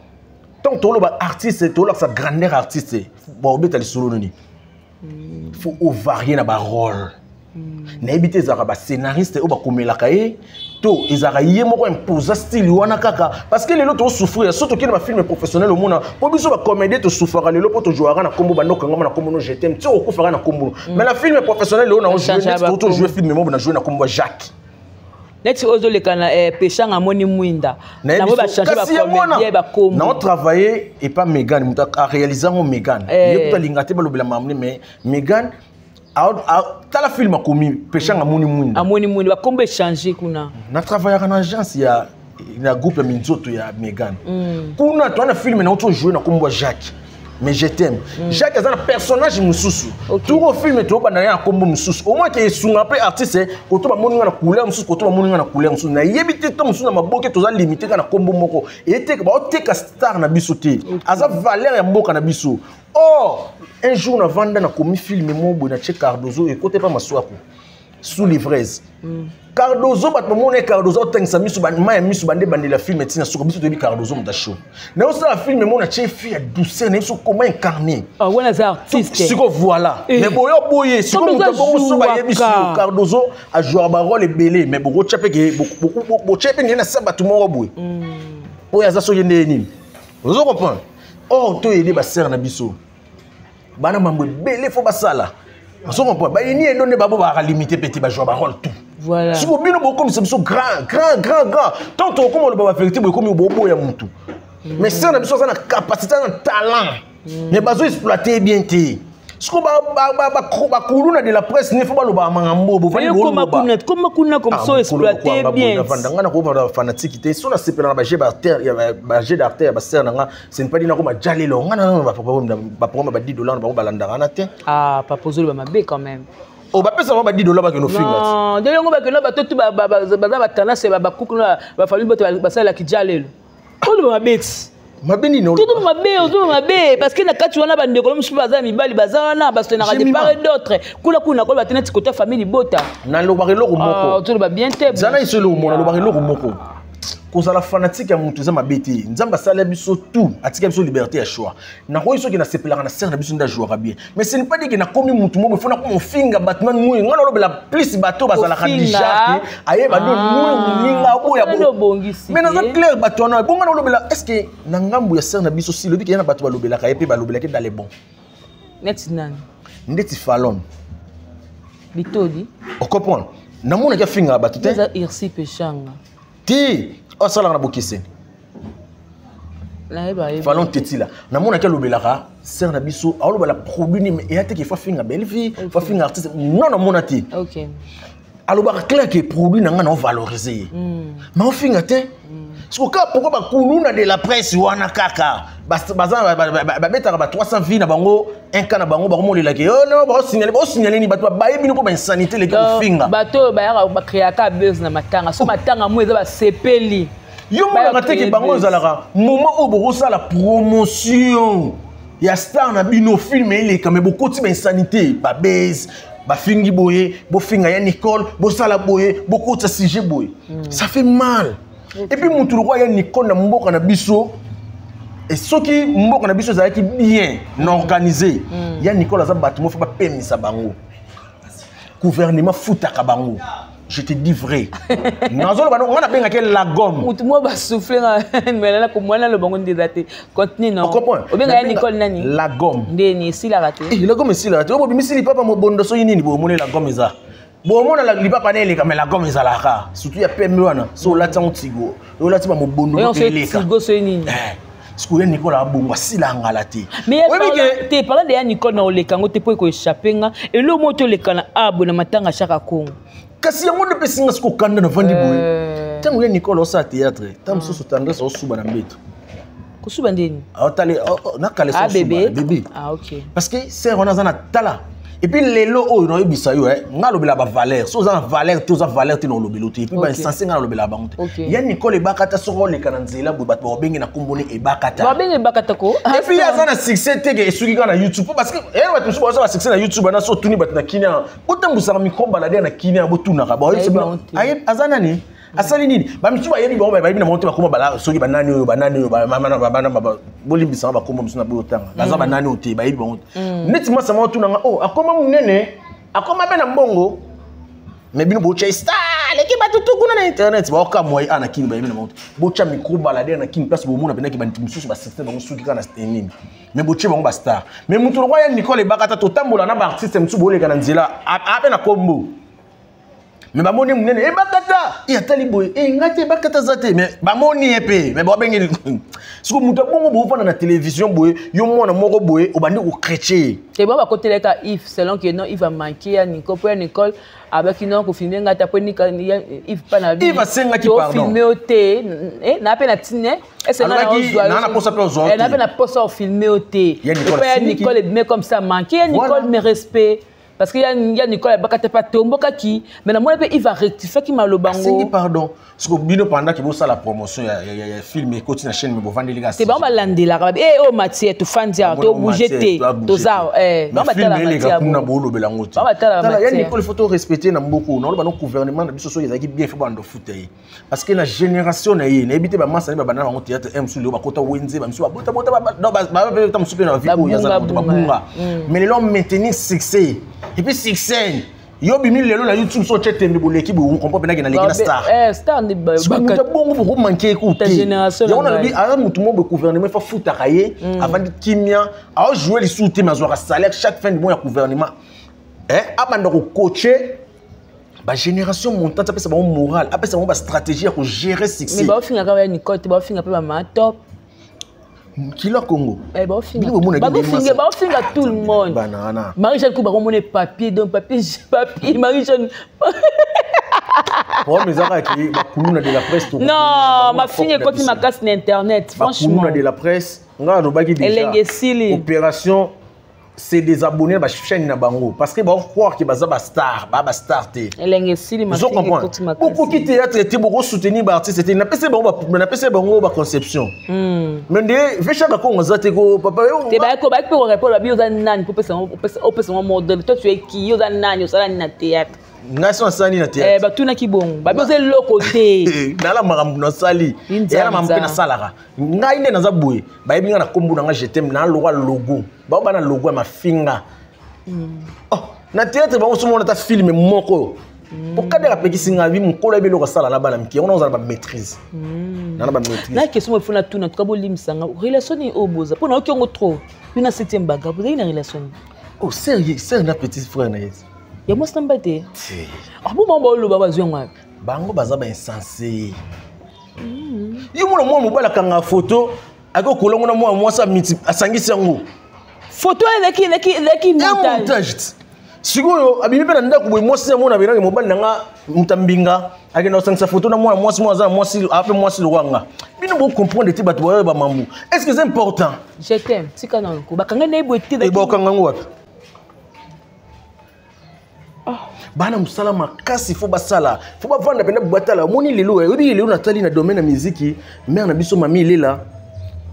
ntango toloba artiste, tolakisa grandeur artiste, baobeta lisolo nini? Faut ovarie na barôle. Nayebi te ezalaka bascénariste oyo bakomelaka ye to ezalaka ye moko imposa style wana kaka, parce que lelo tosouffrir. So tokende bafilm professionnel, omona mpo biso bacomédien tosouffraka lelo mpo tozwaka na nkombo bandokangama na nkombo no jetem ti okufaka na nkombo. Mais na film professionnel lelo Bachange natojouer film moko, na jouer na nkombo ya Jacques. Neti oyo ozoleka na peshanga amoni mwinda nango, bachange Kasi yango wana bacomédien bakombo. Naotravaille epa Megan, moto aréalise yango Megan. Ye kutu alinga te balobela mamne, mais Megan tala film akomi Peshanga amoni mwinda. Amoni mwinda, bakombo echange kuna. Natravaillaka na agence ya na groupe ya minzoto ya Megan. Kuna toa na film na otojoue na kombo ya Jacques, mais je t'aime Jacques aza na personnage mosusu. Toko film tobanda ye na kombo mosusu, au moins ke esunga mpe artiste koto bamoni nga na couleur mosusu, koto bamoni nga na couleur mosusu. Nayebi te to mosusu na maboke toza limité kaka na kombo moko. Eteka baoteka star na biso te, aza valeur ya mboka na biso. Or un jour navanda, nakomi film mo boye, natie Cardozo ekote mpa Maswako sous l'ivresse. Cardozo, bato bamona ye Cardozo otangisa miso, mai ya miso bande bandela film etina suka. Biso toyebi Cardozo moto ashow na osala film mo, natie fille ya douceur, nayebi so comment incarner. Ah, wana aza artiste. Siko voilà. Mais boyo boye siko Cardozo moto bongo so bayebisi yo. ajouaka. Cardozo ajouaka barole ebele, mais bokotya mpe ke botya mpe ndenge na sa bato moko boye oyo aza soki ndenge nini, ozo comprendre. Or toyede basere na biso bana mambo ebele faut basala, ozo comprendre. Bayini endo nde babo baka limité mpe te, bajouer barole tout. Siko bino bokomisa biso grand grand grand grand. Tant tokoma oloba bavérité boye, ekomi boboya mutu. Mais sœur na biso aza na capacité, aza na talent, mais bazo exploite bien te. Siko bakuluna de la presse ne faut balobaka makambo bovandi. Yo koma kuna, koma kuna comme ça exploiter bien. Nga na koba fanatique te. So nasepela na baje d'artère ya basere na nga, ce n'est pas dit nakoma jalelo. Nga na baprogramme ba 10 $ na bango, balandaka na te. Ah papa, ozoloba mabe quand même. O bapesa bango ba 10 $ bakende ofinga. Non, ndenge yango bakende bato tu baza batendance bakuku na bafamille bato basalelaki ja lelo. Oloba mabe ti. Mabe nini? Tozoloba mabe, ozoloba mabe parce que na kati wana bandeko mosusu baza ya mibali, baza wana basotenaka de Jemima. part et d'autre kuna kuna koloba te neti kota famille libota. Nalobaka eloko moko. Ozoloba bien te. Zala iso eloko moko, nalobaka eloko moko: kozala fanatique ya moto eza mabe te. Nzambe asala biso tout, atika biso liberté ya choix. Nakoki soki nasepelaka na sœur na biso nde ajouaka bien, mais ce n'est pas dit ke nakomi mutu moko faut nakoma ofinga bato nani mui. Ngai nalobela plus bato bazalaka Kofinga. déjà te ayeba no mui moninga oboya. Nde obongisi Mais naza te. clair, bato wana bonga nalobela. Est ce que na ngambu ya sœur na biso si lobi ke ya na bato balobelaka ye mpe balobelaki dans les bons? Neti nani? Ndeti Falon. Bitodi. Ocomprendre, namonaki afingaka bato te. Eza Irsi Peshanga. Te, asalaka na bokeseni. Nayeba yeba. Falon Tetila, namonaki alobelaka sœur na biso, aolobela produit nini eya te ke faut afinga Bellevue, faut afinga artiste. Non, namona te. Alobaka clair ke produit na ngai na ovalorize ye, mais ofinga te. Siko kaka pourquoi bakuluna de la presse wana kaka baza babetaka ba 300 vie na bango, un cas na bango bakomolelaki oh non, baosignale baosignale nini? Bato bayebi bino mpo bainsanité eleki kofinga. Bato oyo bayaka bacréaka buzz na matanga, so matanga mo eza basepeli. Yo monaka te ke bango ezalaka moment oyo bokosala promotion ya star na bino, film eleka, me bokoti bainsanité babase. Bafingi boye, bofinga ya Nicole, bosala boye, bokotisa sujet boye. Ça fait mal. Et puis mutu lokola ya Nicole na mboka na biso, et soki mboka na biso ezalaki bien na organisé, ya Nicole aza bato moko, faut bapemisa bango, gouvernement futaka bango. Je te dis vrai, nazoloba nga nabengaki la gomme. Mutu moko basouffle nga melana komwana lobango nde eza te. Continue, non? Obenga ya Nicole nani? La gomme. Ndeni esilaka te. La gomme esilaka te. Oyo bobimisi lipapa mobondo soki nini, bomoni la gomme eza, bomona lipapa na eleka, mais la gomme ezalaka surtout ya pembe wana. So olati yango tigo, olati bamobondo, eleka. Tigo soki nini? Sikoyo ya Nicole abongo asila ngala te. Mais te, parlant de ya Nicole, na oleka yango te mpo ekoéchappe nga elo mo toleka na abo na matanga Chaka Kongo. Kasi yango nde mpe singa siko okanda navandi boye. Ntango ya Nicole osala théâtre, ntango mosusu Tendresse osuba na mbeto. Kosuba ndeni? Aotale nakale. Ah, bébé. Bébé. Ah, ok. Parce que sœur wana aza na tala. Et puis lelo oyo naoyebisa yo, nga alobela bavaleur. So oza na valeur te, oza valeur te na olobela te. Et puis bainsensé, nga nalobela bango te. Ya Nicole ebakata, soki oleka na nzela boye, bato babenge na komboni ebakata. Babenge ebakata ko. Et puis aza na succès te ke esuki kaka na YouTube, parce que bato mosusu baza basuccès na YouTube wana. So otuni bato na Kinia, botambusaka micro baladeur na Kinia, botunaka, aza nani, asali nini? Bamisusu bayebi bango, bayebi na bango te. Bakoma bala soki banani oyo, banani oyo, bolimbisanga, bakoma mosusu na boyo otanga, baza banani oyo te, bayebi bango te. Neti mwasi moko tunanga o akoma monene, akoma mpe na mbongo, mais bino botya star aleki bato tu kuna na internet, baokamwa ye. A na Kini bayebi na bango te. Botya micro baladeur na Kini, place bomona mpendaki bantu mosusu basuccès bango soki kaka na nini, mais botie bango bastar. Mais motu lokwa ya Nicole ebakata, totambola na baartiste mosusu, boleka na nzela ape na kombo, mais bamoni monene ebakata e atali boye e ngai te, ebakata aza te, mais bamoni ye mpe, mais babengi siko moto abongo. Bofanda na télévision boye, yo mwana moko boye obandi kochrétien ye. Te, bango bakoteleka Yves selon que non, Yves amanke ya Nicole, mpo ya Nicole abaki non, kofilme ngai ta mpo Yves mpa na Yves asengaki pardon. Tofilme yo te na mpe na tine. Naa na posa mpe ozwa. Na mpe na posa ofilme yo te. Epo ya Nicole ebime comme ça, manke ya Nicole, mes respect, parce que ya Nicole abaka te pa tombokaki, mais namoni mpe Yves arectifiaki maloba. Ngo pardon, siko bino pendant ke bosala promotion ya film ekoti na chaîne, me bovandeli kaka te. Bango balandelaka, babi e oyo matière, tofandi awa, tobouge te, toza bango batala matière kuna, boolobela yango te. Ya Nicole, faut torespecte na mboka oyo. Naoloba no gouvernement na biso, soki ezalaki bien, faut banda ofuta ye, parce que na génération na ye, nayebi te, bamasa ne babanda na bango théâtre m mosusu, lelo bakota wenze, bamisu babotabota, babeta mosusu mpe na bavie oyo aza babunga. Mais lelo maintenir succès, et puis succès yo bimi lelo na YouTube, so otie tembe, boleki boye, comprend mpenaki naleki na star. Star. Moto bongo bokomanke eku te. Yango nalobi aza motu moko boye, gouvernement fa futaka ye, avandi kimia, aojoue lisusu te, mais azwaka salaire chaque fin du mois ya gouvernement. Abanda kocoache bagénération montante, apesa bango moral, apesa bango bastratégie ya kogérer succès. Mais baofingaka ya Nicole te, baofinga mpe bama top. Kilo Congo. Baofinga tout le monde. Marie Jeanne ku bakomona papier, donc papier, papier Marie Jeanne. Problème eza kaka ke bakuluna de la presse. Non, mafinga ekoti makasi na internet, franchement. Bakuluna de la presse, nga alobaki déjà. Elenge esili. Opération c'est des abonnés na bachaîne na bango, parce que baocroire ke baza bastar, baa bastar te. Elenge esili. Ozo comprendre, bokoki théâtre te, bokosoutenir baartiste te. Napesi bango baconception, mais nde ve Chaka Kongo aza te ko papa. Te, bayaki mpe korépondre, babi oza nani mpo opesa ngo modèle? Toi, tu es qui? Oza nani? Osala nini na théâtre? Ngai so nasali na théâtre? Batunaki bongo, babi oza eloko te. Nala makambo nasali, eyala makambo mpe nasalaka. Ngai nde naza boye, bayebi ngai na kombo na ngai, je t'aime, nalokwa logo, bao bana logo ya mafinga. Oh, na théâtre bango somona ata film moko po kadere apekisi ngai bi mokolo yebi eloko asala na bana mike yango, nazala bamaîtrise, nana bamaîtrise. Na question mo efuna tuna tuka, bolimbisanga, relation nini oyo boza? Mpo nayoki yango trop, yo na septième baga bozali na relation nini? Oh, sérieux, sœur na petit frère na ye. Ya mwasi na mba te bo bango baoloba bazwi yango wapi? Bango baza bainsensé. Yo mona mwana mobali akanga foto, akoki kolongo na mwana mwasi asangisi yango. Foto eleki montage. Sikoyo abimi mpe na ndako boye, mwasi amona abenaki mobali na nga moto ambinga, akenda kosangisa foto na mwana mwasi moko aza na mwasi ape mwasi lokwa nga. Bino bocomprendre te, bato bayoyeba mambu. Est ce que c'est important? Je t'aime, tika na loko bakanga na ye boye te. Bakanga yango wapi? Bana mosala makasi, faut basala, faut bavanda mpena batala. Omoni lelo, oyebi lelo natali na domaine ya miziki, mare na biso mami elela,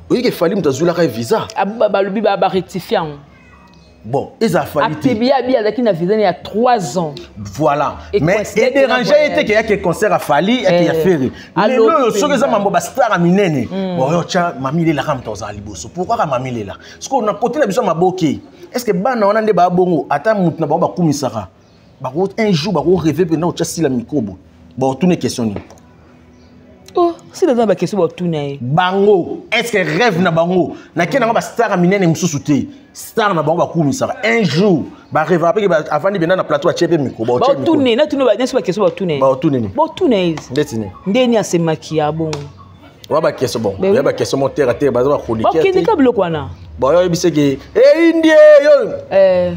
oyiki efali moto azwilaka ye visa. Balobi barectifie yango. Bon, eza Fally te. Apublier abi azalaki na visa ya 3 ans. Voilà, mais edérange ye te ke yake concert ya Fally, yake ya Ferre. Lelo oyo soki eza mambo bastar ya minene, bon, oyo tya Mami Lela kaka moto azala liboso. Pourquoi kaka Mami Lela? Sikoyo na kote na biso ya maboke, est ce que bana wana nde baya bongo, ata motu na bango bakumisaka bako un jour bakorêver mpenza otya Sila mikobo, baotuna question nini? Oh, Sila aza na baquestion batuna ye. Bango, est ce que rêve na bango nake nango bastar ya minene mosusu te, star na bango bakumisaka, un jour barêvaka mpe avandi mpenza na plateau, atie mpe micro? Baotune natuna nyonso baquestion batuna ye. Baotune nini? Baotuna ye. Ndeti nini? Ndeni asemaki ya bongo. Wa baquestion, bon, ya baquestion mo terre à terre, baza bachroniqueur. Bakende ka biloko wana. Bon, yo oyebisi ke eindie yo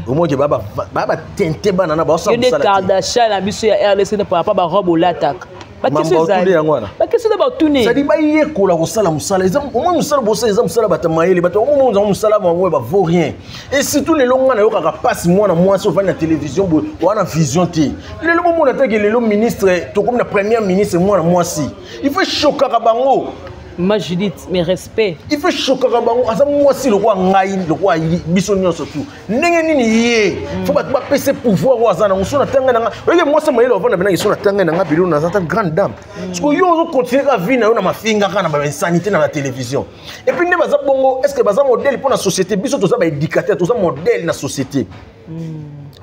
omoke baa batente bana na baosala. Yo nde Kardashian na biso ya RDC na papa, barobe olataka. Mambo otune yango wana. Baquestion eza batune. C'est-à-dire bayekola kosala mosala. Eza omoi mosala bosala, eza mosala bato mayele, bato omonzango mosala bango bavaut rien. Et surtout lelo nga nayokaka mpasi, mwana mwasi ovandi na télévision boye, wana vision te. Lelo bomona teke lelo ministre, tokomi na première ministre mwana mwasi, il faut eshokaka bango. Ma Judith, mes respects. Il faut shokaka bango, aza mwasi lokola ngai, lokola biso nyonso tu. Ndenge nini ye faut bato bapesa pouvoir oyo aza nango? So na ntangai na nga, oyeke mwasi mayele ovanda mpenaki, so na ntangai na nga bilo naza ta grande dame. Parce que yo ozocontinue kaka vie na yo na mafinga, kaka na bainsanité na batélévision. Et puis nde baza bongo, est ce que baza modèle mpo na société? Biso toza baéducateur, toza modèle na société.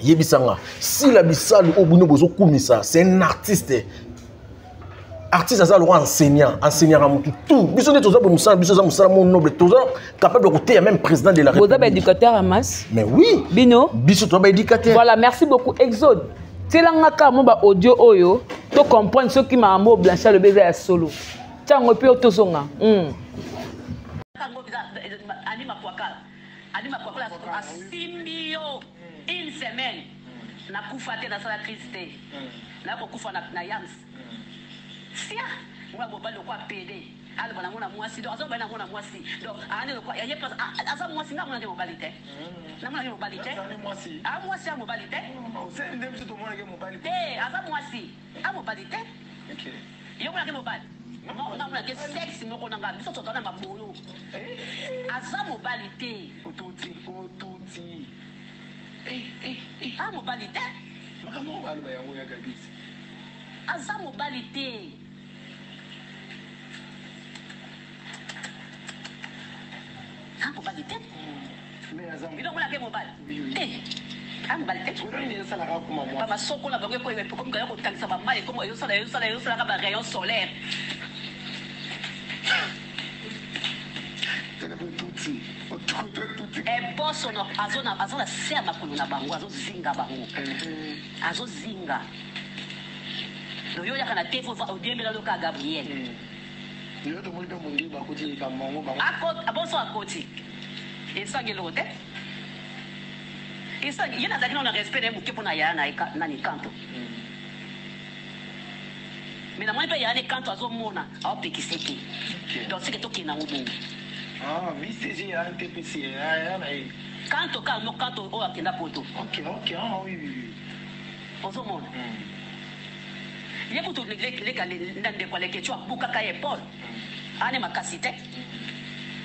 Yebisanga, Sila Bisalu oyo bino bozokumisa, c'est un artiste. Artiste aza lokwa enseignant, enseignaka motu tout. Biso nde toza boye, mosala biso eza mosala mo noble, toza capable ya koteya même président de la Boza République. Baéducateur ya masse. Mais oui. Bino. Biso toza baéducateur. Voilà, merci beaucoup. Exode, tielanga kaka mo baaudio oyo to comprendre soki makambo oyo Blanchard alobi eza ya solo. Ntango mpe tozonga. Kango ani makwakala, ani makwakala asimbi yo une semaine, nakufa te, nasala crise te, nakokufa na yams sia. Mwana mobali lokwa pede, aloba nango na mwasi, donc azobali nango na mwasi, donc aani lokwa ye aza mwasi. Nga mona nde mobali te, namona nde mobali te, a mwasi, a mobali te te, aza mwasi, a mobali te. Yo monaki mobali? Namonaki sexe moko na nga, biso toza na mabolo, aza mobali te, a mobali te, aza mobali te, a mobali te. Bino monaki mobali te, a mobali te. Bamasoko na bango ekomi kaya kotangisa bamai, ekomi ezosala ezosala ezosalaka barayon solaire. Ebosono aza na se ya makolo na bango, azozinga bango, azozinga. Yo oyaka na te, odiembela loka Gabriel. Bonso akoti, esangi eloko te, esangi ye. Nazalaki nano na respect na ye moke mpona yaya na ye nani Kanto, mais namoni mpe yaya ne Kanto azomona, aopekise te. Donc seke tokende yango bongo. Kanto kaka mo Kanto oyo akenda Poto, ozomona ye kutu leka na ndeko aleke ti abukaka ye Paul ane makasi te,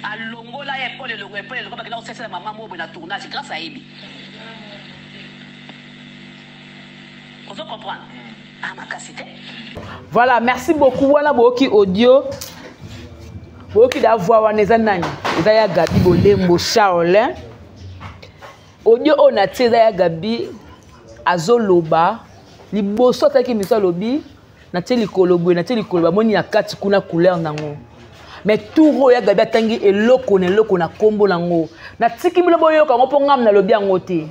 alongola ye Paul elongo, Paul elongo bakenda kosesela mama mo boye na tournage. Grâce ayebi, ozo comprendre, ah makasi te. Voilà, merci beaucoup. Wana boyoki audio, boyoki da voix wana eza nani? Eza ya Gabi Bolembo Charlin. Audio oyo natie eza ya Gabi, azoloba liboso atalaki miso, alobi natie likolo boye, natie likolo, bamoni na kati kuna couleur nango. Mais tour oyo ya Gabi atangi eloko na eloko na nkombo nango. Natiki bino boyoka yango, mpo ngam nalobi yango te.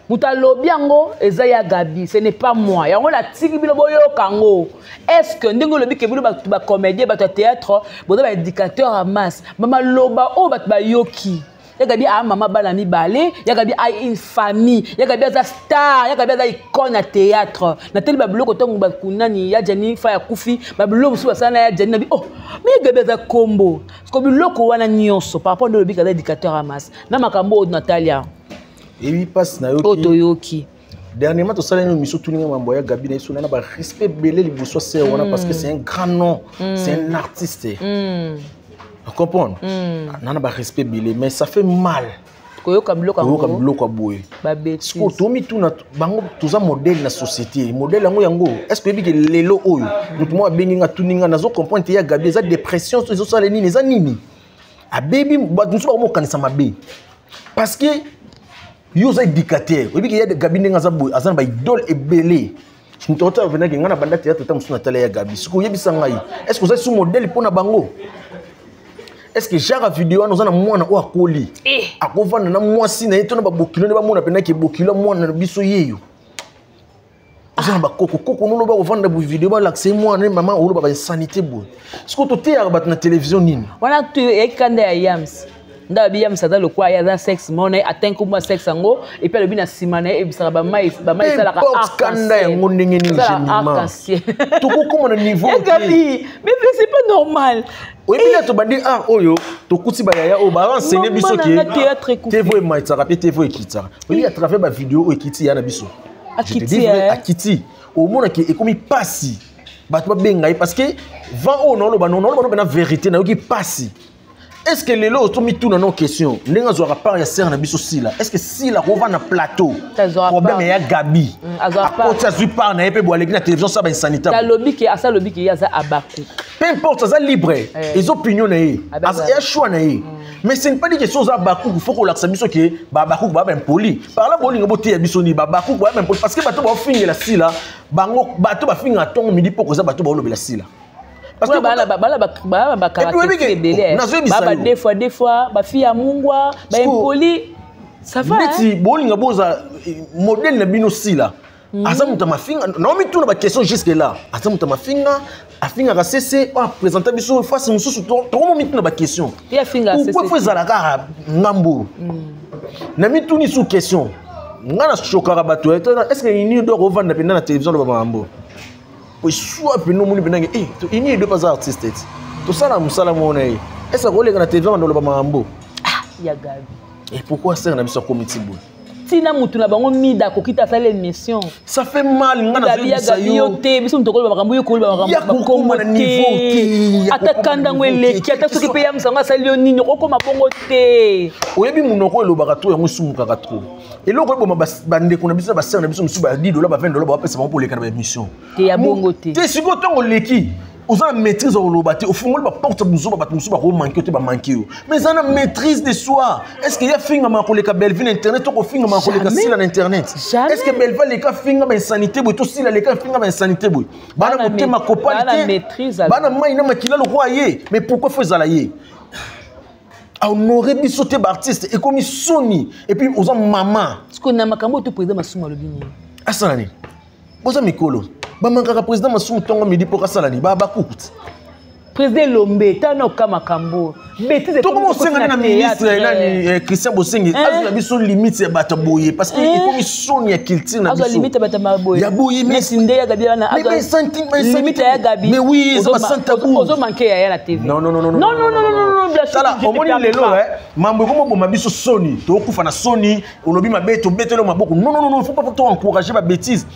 Moto alobi yango eza ya Gabi, ce n'est pas moi. Yango natiki bino boyoka yango. Est ce que ndenge olobi ke bino bato bacomédien, bato ya théâtre, boza baéducateur ya masse, bamaloba oyo bato bayoki ya Gabi, aa mama bana mibale, ya Gabi a une famille, ya Gabi aza star, ya Gabi aza icône ya théâtre. Natali babiloko ntango bakunani ya Jani fa ya kufi, babiloko mosusu basala na ya Jani, nabi oh, mais ya Gabi aza kombo. Parce biloko wana nyonso par rapport nde olobi aza éducateur ya masse na makambo oyo Natalia. Eyebi mpasi na oyo yoki. Toyoki. Dernièrement tosala nino émission, tuninga mambo ya Gabi na biso na barespect ebele liboso ya ser wana, parce que c'est un grand nom, c'est un artiste, comprendre, nana barespect ebele, mais ça fait mal. Koyoka biloko Koyoka yango. biloko ya boye. Babêtises. Sikoyo tomituna bango, toza modèle na société, modèle yango yango. Est ce que oyebi ke lelo oyo moto moko abengi nga, atuni nga, nazo comprendre te, ya Gabi eza dépression to ezosala nini, eza nini? Abebi, bato mosusu bakomokanisa mabe parce que yo oza éducateur. Oyebi ke ya Gabi ndenge aza boye, aza na baidole ebele. Moto otala pendaki ngai na banda théâtre, ta mosusu natala ya Gabi. Sikoyo oyebisa ngai, est ce que oza su modèle mpo na bango? Est ce que genre ya video wana, oza na mwana oyo akoli, akovanda na mwasi na ye to na babokilo nde bamona mpendaki bokilo ya mwana na biso yeyo? Oza na bakoko koko noloba kovanda boye, video balakisa ye mwana ye, mama oloba bainsanité boye. Sikoyo toteyaka bato na télévision nini? Wana tu eyaki kanda ya Yams nde alobi Yams aza lokwa ye aza sexe moko na ye, atteint kombo ya sexe yango, et puis alobi na nsima na ye ebisaka bamai, bamai esalaka. Importe kanda yango ndenge nini, Jemima, tokokóma na niveau te. Gabi, mais c'est pas normal. Oyebi nde tobandi art oyo, tokuti bayaya oyo baenseigner biso Mama na nga, théâtre ke ekufi. Tevo ematisaka mpe tevo ekitisaka. Oyebi, à travers bavideo oyo ekiti ya na biso. Je te Akiti, dis vrai, eh. akiti. Omonaki ekomi pasi bato babenga ye parce que vent oyo naoloba, naoloba no mpena vérité, nayoki pasi. Est ce que lelo tomituna no question ndenge azwaka part ya sere na biso Sila? Est ce que Sila kovanda na plateau, Azwaka problème part. ya Gabi, Azwaka part. akoti, azwi part na ye mpe boye, aleki na télévision, sa bainsanité. Alobi ke asa, alobi ke ye aza abaku. Peu importe, aza libre. Eza opinion na ye. Ya choix na ye, mais ce n'est pas dit que so oza bakuku, faut kolakisa biso ke babakuku baa baimpoli. Par là bolinga boteya biso nini? Babakuku baa baimpoli parce que bato baofingela Sila, bango bato bafingaka ntongo midi poko, eza bato baolobela Sila. Parce que bana bacaractère ebele. Nazoyebisa baba yo. Des fois, des fois bafille ya mungwa, baimpoli, ça va, hein? Neti bolinga boza modèle na bino Sila aza moto ya mafinga. Naomituna baquestion jusque là, aza moto ya mafinga, afingaka sese oyo aprésente biso face mosusu. Tokomomituna baquestion. Ye afinga Pourquoi sese. Faut ezala kaka ngambo na mituni sous question. Nga na shokaka bato, est ce que ini do kovanda mpenza na télévision loba makambo po eswa mpena? Omoni mpendake ini edo mpe aza artiste ti tosala mosala moko na ye, est ce que akoleka na télévision banda oloba makambo? Ya Gabi. Et pourquoi sere na biso akomi ti boye? Ntina mutu na bango mida akoki te asala émission. Ça fait mal. Nga Gabi, ya nazoyebisa Gabi, yo yo. te, biso moto okoloba makambo, yo koloba Ya makambo kokoma na niveau te, ya ata kokoma kanda na yango niveau te. eleki, ata soki mpe ya mosango asali yo nini, okokoma bongo te. Oyebi, monoko elobaka trop, yango esumukaka trop. Eloko eboma bandeko na biso na basere na biso mosusu, ba 10 dollar, ba 20 dollar bapesa bango mpo oleka na baémission. Te, ya bongo te. Te, sikoyo ntango oleki, oza na maîtrise ya koloba te, ofungoli baporte buzoba, bato mosusu bakomanke yo te, bamanke yo. Mais eza na maîtrise de soi. Est ce que ya fingamaka koleka Belvi na internet to kofingamaka koleka Jamais. Sila na internet? Jamais. Est ce que Belvi aleka finga bainsanité boye to Sila aleka finga bainsanité boye? Bana Bana motema kopali bana te. Maîtrise. Bana mai na makila lokwa ye. Mais pourquoi faut ezala ye ahonore biso te? Baartiste ekomi soni, et puis oza mama. Sikoyo na makambo oyo to président Masumu alobi nini? Asala nini? Boza mikolo, bamankaka président Masumu ntongo midi mpo kasala nini? Bakuku ti. Président Elombe, tana oka makambo bêtise. Tokoma osengani na ministre nani, Christian Bosenge, azwa biso limite ya bato boye parce que ekomi soni ya culture na Azwa biso. limite ya bato ya boye. Ya boye. Neti nde ya Gabi wana. Mais Limite ya Gabi. Mais oui, eza basanta tabou. Ozomanke yaya na TV. Non, non, non, non. Non, non, non, non, non. Tala, omoni lelo, mambo ekoma boma biso soni, tokokufa na soni. Olobi mabe, tobeteli maboko. Non, non, non, il faut pas to encourager ba bêtise.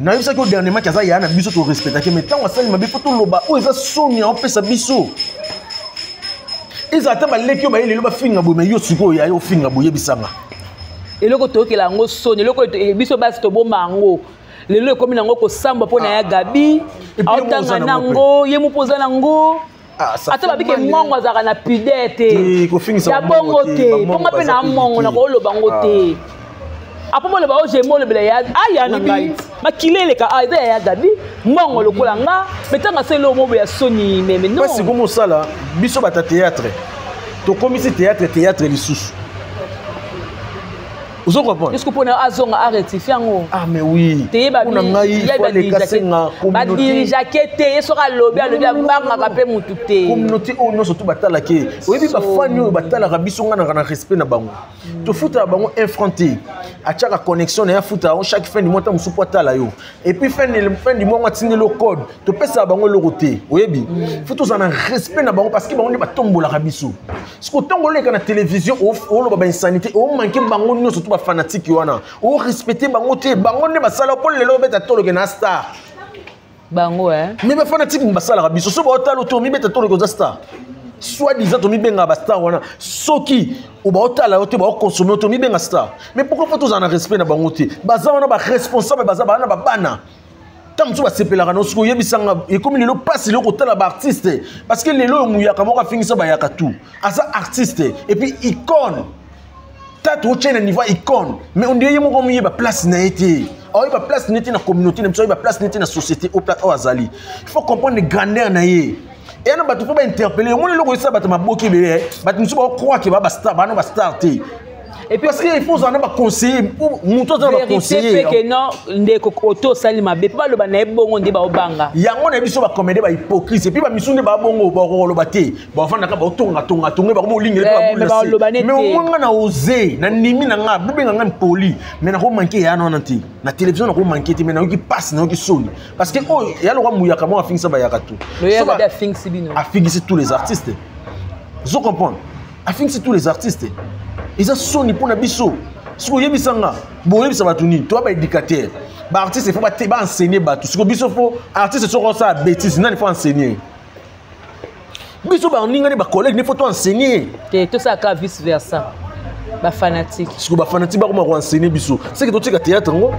Nayebisaki o dernièrement ki aza yaya na biso, torespectaki, mais ntango asali mabe, fo toloba. Oyo eza soni aopesa biso. Ezala ata baleki oyo baye lelo bafinga boye, mais yo sikoyo yaya ofinga boye, yebisanga. Eloko toyokela yango soni, eloko biso basi toboma yango lelo, ekomi nango kosambwa mpo na ya Gabi. Aotanga nango ye mo mpo oza nango. Ata babike mongo azalaka na pudeur te, ya bongo te, mponga mpe na mongo na kooloba yango te. Apo moloba oyo jemo olobela ya aya na ngai, makili eleka eza ya Gabi mbongo lokola nga, me ntango asali oyo mobo ya soni meme. Non, sikoyo mosala biso bata théâtre, tokomisi théâtre théâtre lisusu, ozo comprendre? Jusque mpona azonga arectifie yango. Ah mais oui. Mpona ngai faut aleka senga. Badirigeake te, ye soki alobi, alobi, abangaka mpe mutu te. Communauté oyo nyonso to batalaka ye, oyebi, bafani oyo batalaka biso, ngai naka na respect na bango. Tofutaka bango 1 franc te, atiaka connexion na ye, afuta yango chaque fin du mois, ta mosusu mpo atala yo, et puis fin du mois ngo atindeli yo code. Topesaka bango eloko te. Oyebi, faut tozala na respect na bango parce que bango nde batombolaka biso. Siko ntongo oleka na télévision, oloba bainsanité, omanke bango nyonso to bafanatike wana, orespecte bango te. Bango nde basala mpo lelo obeta toloke na star. Bango, eh? Mais bafanatike basalaka biso so baotala to mibeta toloke oza star. Soit disant tomibengaka bastar wana, soki baotala yo te, baokonsome yo, tomibenga star. Mais pourquoi faut tozala na respect na bango te? Baza wana baresponsable, baza bana, babana, ntango mosusu basepelaka na soki oyebisanga. Ekomi lelo mpasi lelo kotala baartiste, parce que lelo oyo muyaka moko afingisa bayaka tout, aza artiste et puis icône. Tata otie na niveau ya icône, mais on dirait ye moko moyeba place na ye te. Aoyeba place na ye te na communauté na biso, aoyeba place na ye te na société oyo azali. Il faut comprendre grandeur na ye. Eya na bato mpo bainterpele. Omoni eloko esala bato maboki ebele, bato mosusu baocroire ke baa bastar, baa na bastar te. Et puis, parce que il faut ozala na baconseiller, moto aza na baconseiller. Ke non, ndeko, oto osali mabe mpo baloba na ye bongo nde baobanga. Yango na biso bacomédie bahypocrite, et puis bamisu nde babongo bakoloba te, bafandaka baotongatonga tonga bango molingele. Mais mais omwanga na ose na ndimi na nga, bobenga nga mpoli, mais nakomanke ya wana te na télévision, nakomanke te. Mais nayoki mpasi, nayoki soni, parce que oyo ya lokwa muyaka moko afingisa bayaka tout. Afingisi bino. Afingisi tous les artistes, zo comprendre, afingisi tous les artistes. Eza soni mpo na biso. Soki oyebisa nga, boyebisa bato nini? Toya baéducateur, baartiste, faut baenseigner bato. Siko biso faut artiste soki osala bêtise, nani faut enseigner? Biso baningani, bacollègue ne faut to enseigner. Te, tosalaka vice versa, bafanatique. Siko bafanatique bakoma koenseigner biso, seke totika théâtre yango.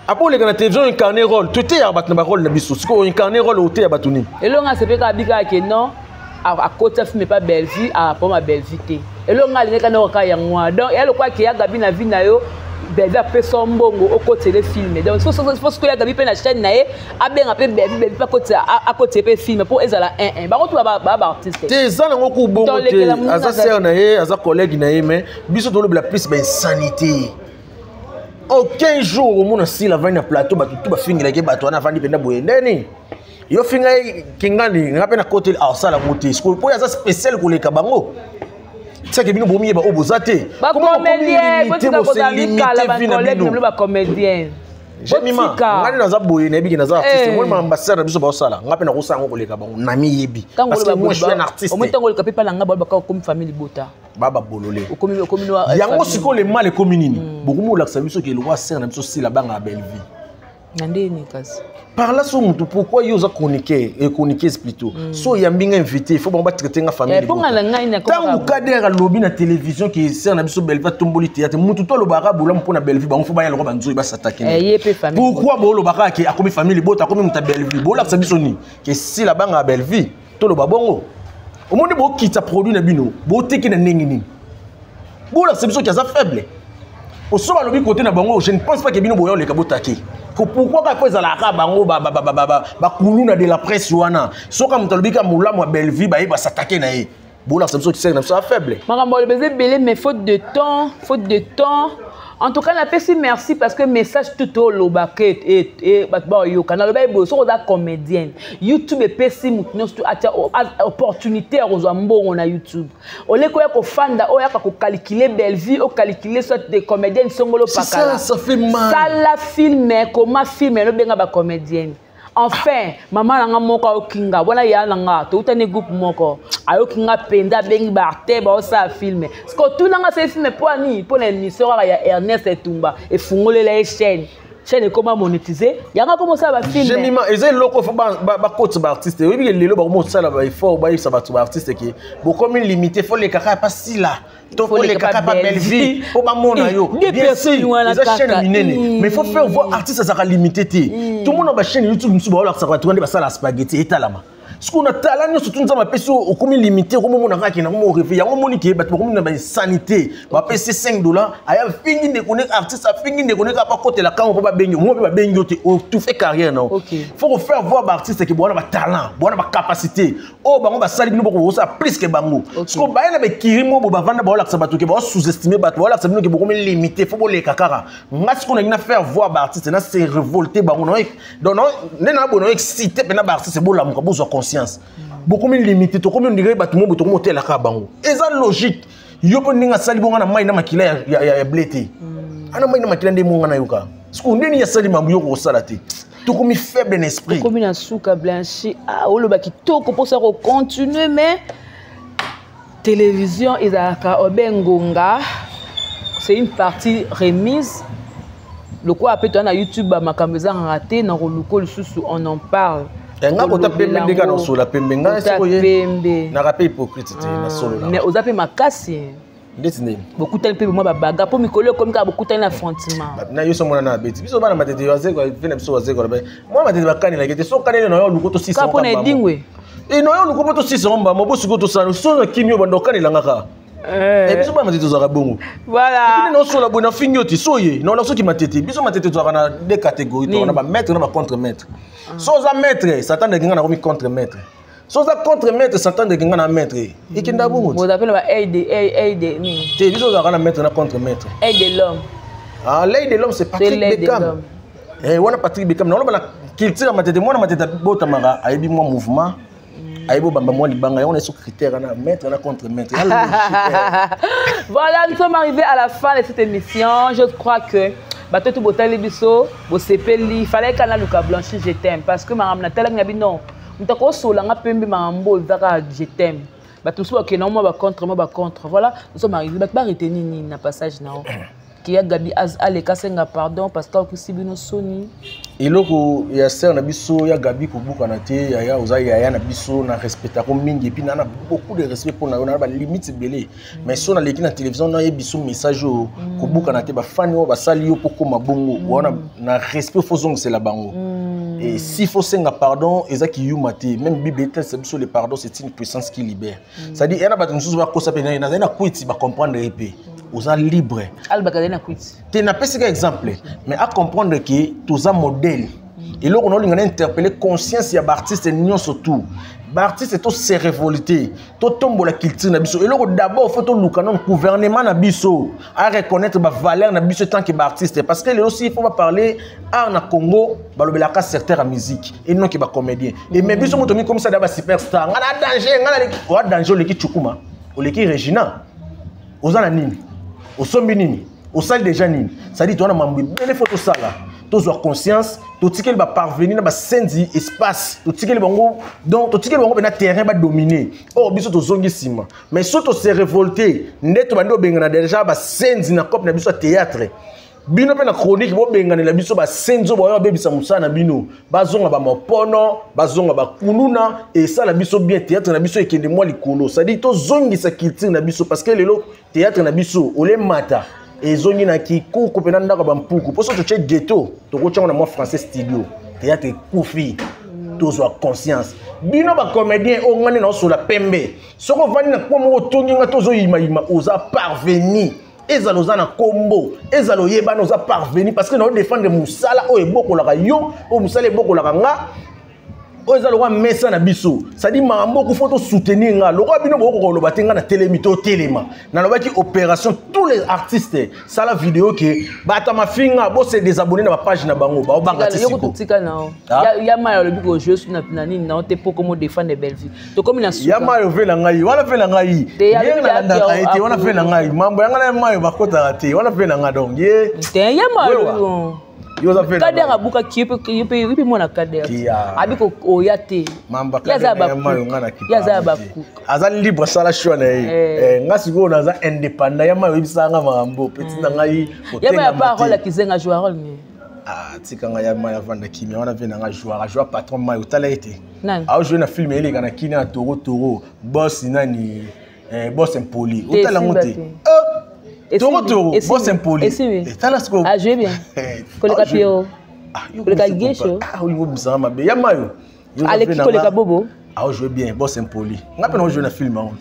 Apo oleka na télévision, incarner rôle, toteyaka bato na barôle na biso. Sikoyo incarner rôle, oteya bato nini? Elongo asepeka abikaka ke non, akota film epa Bellevue, apoma Bellevue te. Elongo alingaka na kaka yango wana. Donc ya lokwa ke ya Gabi na vie na yo, Bellevue apesa mbongo okotele film. Donc faut sikoyo ya Gabi mpe na chaîne na ye abenga mpe Bellevue, Bellevue mpe akotele mpe film mpo ezala 1 1, bango tu ba baartiste. Te, eza nango ku bongo te. Aza sœur na ye, aza collègue na ye, mais biso tolobela plus bainsanité. Aucun jour omona sila avandi na plateau, bato tu bafingelaki bato wana, avandi mpenza boye ndeni yo finga ye kingani, nga mpe na koteli asala yango te. Sikoyo mpo aza spécial koleka bango, tiake bino bomiyeba oyo boza te. Bacomédien, botika kozala mikala, bacollègue na bino bacomédien. Jemima, ngani naza boye, nayebi ke naza artiste. Moi maambassadeur na biso baosala, nga mpe nakosala yango koleka bango, namiyebi, parce que moi je suis un artiste. Omoi ntango oleka mpe pala nga, balobaka okomi famille libota. Ba babolole yango. Sikoyo le mal ekomi nini? Bokomi olakisa biso ke eloko asere na biso sila banga ya Bellevue. Na ndeni kasi? Par là so motu, pourquoi yo oza chroniqueur et chroniqueuse plutôt, so oyambi nga invité, il faut bango batraite nga famille? Ntango Kader alobi na télévision ke sere na biso Bellevue atomboli théâtre, motu to alobaka bolamu mpo na Bellevue, bango faut baya lokwa banzoi basatake. Pourquoi boolobaka ke akomi famille libota, akomi moto ya Bellevue? Boolakisa biso nini? Ke sila banga ya Bellevue, toloba bongo. Omoni, bokita produit na bino, boteki na ndenge nini? Bolakisa biso ke aza faible. Oso balobi kote na bango, je ne pense pas ke bino boya oleka botake. Pourquoi kaka po ezalaka bango bakuluna de la presse wana? Soki moto alobi ka molamu ya Bellevue, baye basatake na ye. Bolakisa biso kiseke na biso ya faible. Makambo aloba eza ebele, mais faute de temps, faute de temps. En tout cas napesi merci, parce que message tout olobaka, bato baoyoka. Naloba eboye: soki oza comédienne, YouTube epesi motu nyonso atia opportunité ya kozwa mbongo na YouTube. Oleki oya kofanda, oyo yaka kocalculer Bellevue, ocalculer soit des comédienne songolo pakala. Ça fait mal. Sala film, koma film, enobenga bacomédienne. Enfin mama na nga moko ayoki nga wana, ya na nga toutani groupe moko, ayoki nga mpenza, abengi baarte baosala film. Parce otuna nga sali film mpo ani? Mpo na émission kaka ya Ernest Etumba efungolela ye chaîne, chaîne ekoma monétisé, yango akoma osala bafilm. Jemima, eza eloko faut bakotisa baartiste. Oyebi ke lelo bakoma osala baeffort, bayebisa bato baartiste ke bokomi limité, faut lekaka pa sila to faut lekaka pa Bellevue mpo bamona yo. Bien sûr, eza chaîne minene, mais faut faire voir artiste azalaka limité te. Tomona bachaîne YouTube mosusu baolakisaka bato wana nde basala spaghetti etalama. Soki na tala nyonso tu Nzambe apesi, okomi limité, okomomona kaka kende yango moreve yango. Omoni ke bato bakomi na bainsanité, bapesi 5 $, aya afingi ndeko ne artiste, afingi ndeko ne kaka bakotela kango mpo babengi mo mpe babengi yo te, otufe carrière na yo. Faut kofaire voir baartiste ke bwana batalent, bwana bacapacité oyo bango basali, bino bokosala plus ke bango. Siko baye na bekiri mo bo bavanda, baolakisa bato ke bao sous-estime bato, baolakisa bino ke bokomi limité, faut boleka kaka. Nga siko nangi na faire voir baartiste, na se révolter bango. Donc nde na boye, na excité mpena baartiste, bolamuka, bozwa conscience. Bokomi limité, tokomi ondire bato mo boye, tokomi otelaka bango. Eza logique. Yo mpo ndenge asali bonga na mai na makila ya ble te, ana mai na makila nde monga nayoka. Siko ndeni asali mambo yo kosala te, tokomi faible na esprit. Tokomi na suka. Blanchi, ah, oloba kitoko, mposa kocontinue, mais télévision ezalaka obe ngonga, c'est une partie remise. Lokola mpe toza na YouTube, bamakambo ezangaka te na koluka lisusu, on en parle. Nga kota pembe ndeka na osola pembe nga sikoye pembe. Naka pe hypocrite te na solo na. Mais oza pe makasi. Ndeti nini? Bokutani pe mwa babaga po mikolo ekomi kaka bokutani na affrontement. Na yo so mona na beti. Biso bana matete wazeko pe na biso wazeko na mwa matete bakanelaki te so kanele na yo luko to sisa. Ka pona edingwe. E na yo luko to sisa mba mo bosiko to sala so na kimio bando kanela ngaka. Eh, biso bana matete tozalaka bongo. Voilà. Bino nosola boye na fingi yo te so ye na soki matete biso matete tozalaka na deux catégories, tozalaka na ba maître na ba contre maître. So oza maître, Satan ndenge nga nakomi contre maître. So oza contre maître, Satan ndenge nga na maître. Ekenda bongo. Boza pe na ba aide aide nini? Te biso tozalaka na maître na contre maître. Aide de l'homme. Ah, l'œil de l'homme c'est Patrick Beckham. Eh wana Patrick Beckham na na culture matete mwana matete botamaka ayebi mwa mouvement. Ayebi obamba mwa libanga yango na so critère na maître na contre maître. Voilà, nous sommes arrivés à la fin de cette émission. Je crois que bato tout botali biso bosepeli fallait kana luka blanchi je t'aime parce que makambo natalaki na bino moto akosola nga pembe makambo ezaka je t'aime bato mosusu bakende mwa bacontre mwa bacontre. Voilà, nous sommes arrivés bato baretenir nini na passage na o Kia Gabi aleka senga pardon parce que okisi bino soni. Eloko ya sœur na biso ya Gabi kobukana te yaya oza yaya na biso na respectako mingi et puis na beaucoup de respect pour na na ba limite belé mais so na leki na télévision na yebi so message o kobukana te ba fani o basali yo poko mabongo wana na respect faut zongisela bango. Et s'il faut senga pardon ezaki yuma te même Bible etalisa biso le pardon c'est une puissance qui libère. C'est-à-dire yana bato mosusu bakosa pe na na kwiti ba comprendre pe oza libre. Alba na kwiti. Te na pesi ka exemple mais à comprendre que toza modèle. Et là on a interpellé conscience ya ba artiste nyonso tout. Ba artiste to se révolter, to tombo la culture na biso. Et là d'abord faut to luka non gouvernement na biso à reconnaître ba valeur na biso tant que ba artiste parce que là aussi il faut pas parler art na Congo ba lobelaka secteur à musique et non que ba comédien. Et mais biso moto mi comme ça d'abord superstar. Nga na danger, nga na wa danger leki Chukuma, oleki Regina. Oza na nini? Osombi nini? Osali déjà nini? Ça dit toi na mambo bele photo sala. Tozwa conscience, totikeli ba parvenir na ba sendi espace, totikeli bango donc totikeli bango na terrain ba dominer. Or biso tozongi sima. Mais surtout se révolter, ndeto bando bengana déjà ba sendi na cop na biso théâtre. Bino pe na chronique bo bengana na biso ba senzo ba yo bebisa musala na bino. Bazonga ba mopono, bazonga ba kuluna et ça na biso bien théâtre na biso ekende mwa likolo. Ça dit tozongisa culture na biso parce que lelo théâtre na biso ole mata. Ezongi na kikuku pe na ndako ba mpuku. Poso to che ghetto, to ko tchango na mwa français studio. Théâtre kufi. Tozwa conscience. Bino ba comédien o ngani na osola pembe. Soko vandi na komo otongi nga tozo yima yima oza parvenu. Ezalo oza na kombo, ezalo yebana oza parvenu parce que na défendre musala o ebokolaka yo, o musala ebokolaka nga. O ezalo wa mesa na biso. Ça dit mambo ko faut soutenir nga. Lokwa bino boko ko loba te nga na telemi to telema. Na lobaki opération tous les artistes sala vidéo ke bata mafinga bo se désabonner na ba page na bango ba obanga ti siko. Tika na. Ya ma lobi ko jouer sur na nini na te poko mo défendre belle vie. To komi na suka. Ya ma yo vela ngai, wala vela ngai. Ye na landa ete wana vela ngai. Mambo ya nga na mayo bakota te, wana vela nga donc ye. Te ya ma yo. Yo za vela. Kader abuka ki pe mona Kader. Abiko oya te. Mamba Kader ya mayo nga na kipa. Ya za baku. Aza libre sala choix na ye. Nga siko na za indépendant ya mayo ibisa nga mambo petit na ngai. Ya ma pa rôle kizenga jouer rôle ni. Ah tika nga ya mayo vanda kimia wana vena nga jouer patron mayo tala ete. Nani? A jouer na film ele kana kina toro toro boss nani boss impoli. Otala ngote. Toro toro boss impoli. Tala siko. A jouer bien. Koleka Pio. Koleka Gesho. Ah olingo bisanga mabe ya mayo. Aleki koleka Bobo. A jouer bien boss impoli. Nga pe na jouer na film on.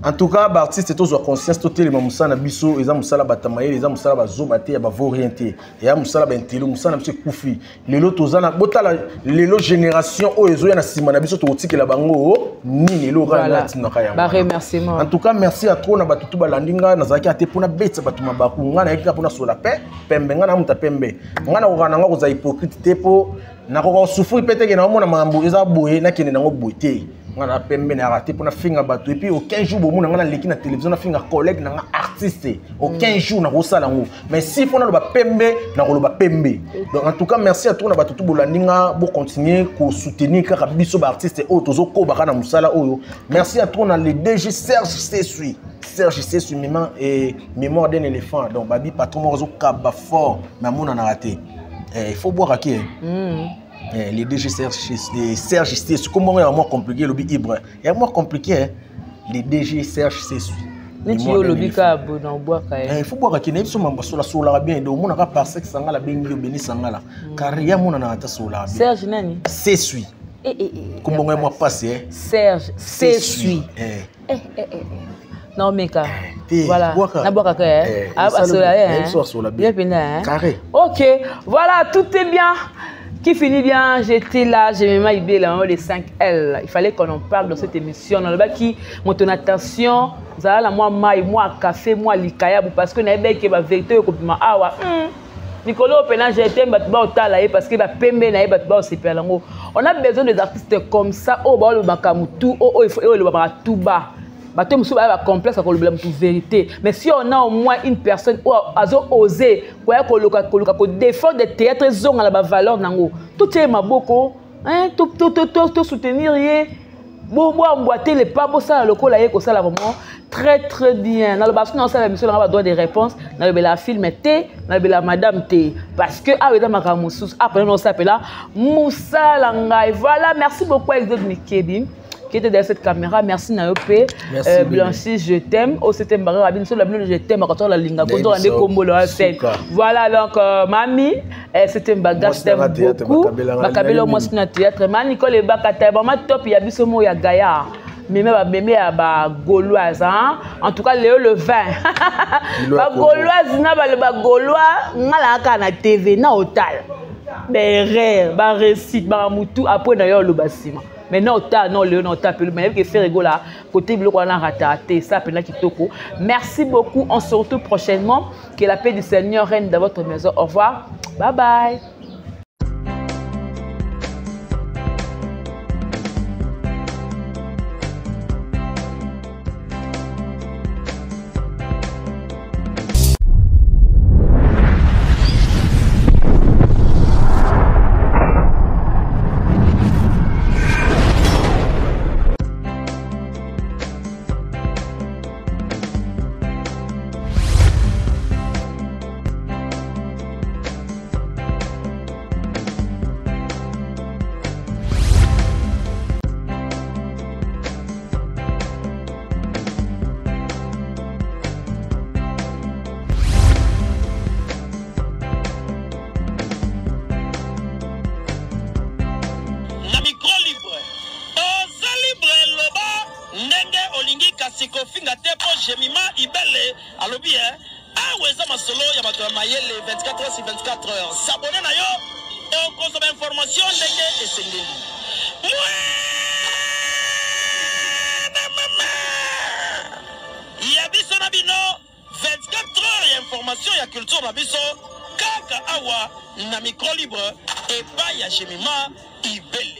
En tout cas, ba artiste tozwa conscience totelema musala na biso eza musala batamaye eza musala bazoba te ya bavo rien te ya musala ba intello musala na biso ekufi lelo tozana botala lelo génération oyo ezoya na nsima na biso tokotikela bango nini eloko kaka na ntina yango. Ba remerciement. En tout cas, merci à trop na bato tu balandi nga nazalaki ate mpona betisa bato mabaku nga nayaki kaka mpona sola pe pembe nga na muta pembe nga nakoka na nga kozala hypocrite te mpo nakoka kosouffrir pe teke naomona makambo eza boye nakende nango boye te. Nga na pembe na raté pour na finga bato et puis aucun jour bomu na nga na leki na télévision na finga collègue na nga artiste aucun jour na kosala ngo mais si faut na loba pembe na koloba pembe. Donc en tout cas merci à tout na bato tout bolandi nga bo continuer ko soutenir kaka biso ba artiste oyo tozo koba na musala oyo. Merci à tout na le DG Serge Sessui. Serge Sessui mémoire et mémoire d'un éléphant donc babi patron moko zo kaba fort mais mona na raté. Il faut boire qui. Eh, le DG Serge Serge Sessu kombo yango ya mwa compliqué elobi Ibre ya mwa compliqué hein? Le DG Serge Sessu. Neti yo olobi kaka boye na obwaka ye. Eh, faut bwaka kine biso mambo sola solaka bien donc omonaka par sexe sangala bengi yo beni sangala mm. car ya monana ata solaka bien. Serge nani? Sessu. Eh, eh, eh, kombo yango ya mwa pasi eh. Serge Sessu. Eh. Eh, eh, eh. Naomeka. Voilà. Nabwakaka eh. Asola eh. Bien pena hein. Carré. OK. Voilà, tout est bien. Qui finit bien, j'étais là, j'ai même idée la maman des 5 L. Il fallait qu'on en parle dans cette émission. Dans le bas qui mon attention, zala moi mai, moi café, moi likayabu parce que na que ba vérité ko bima awa. Mikolo pena j'étais bato ba otala ye parce que ba pembe na ye bato ba osepela yango. On a besoin des artistes comme ça oyo balobaka mutu oyo oyo elobaka tout bas. Bato mosusu baya bacomplexe ya kolobela motu vérité, mais si on a au moins une personne oyo azo oser koya koluka koluka kodéfendre théâtre ezonga na bavaleur nango, totie ye maboko, tosoutenir ye, boambwate le pas, bosala lokola ye kosala vraiment très très bien. Naloba soki naosala émission nanga badroit de réponse, nalobela film te, nalobela madame te, parce que awa eza makambo mosusu apres naosapela mosala ngai. Voilà, merci beaucoup à Exode Mikebi qui était derrière cette caméra. Merci Nayope. Blanchi, je t'aime. Oh, c'était Marie Rabine. Sur la je t'aime. Quand on la linga, quand on a des combos, Voilà, donc, mamie, c'était Mbaga, je t'aime beaucoup. Bakabelo, moi, c'est un théâtre. Ma Nicole et Bakata, maman top, il y a Bissomo, il y a Gaïa. Mémé, ba mémé, ba gauloise, hein. En tout cas, Léo le vin. Ba gauloise, na ba ba gaulois, ngala ka na TV, na hôtel. Ba erreur, ba réussite, ba mutu, après d'ailleurs le basima. Mais non, ta, non, Léo, non, ta, mais que faire rigola, côté biloko on a raté, ça, pena kitoko. Merci beaucoup, on se retrouve prochainement. Que la paix du Seigneur règne dans votre maison. Au revoir, bye bye. Kofinga te po Jemima Ibele alobi hein, awa eza masolo ya bato ya mayele 24 heures sur 24 heures. S'abonner na yo okozwa ba information ndenge esengeli. Mwana mama ya biso na bino 24 heures ya information ya culture na biso kaka awa na micro libre epai ya Jemima Ibele.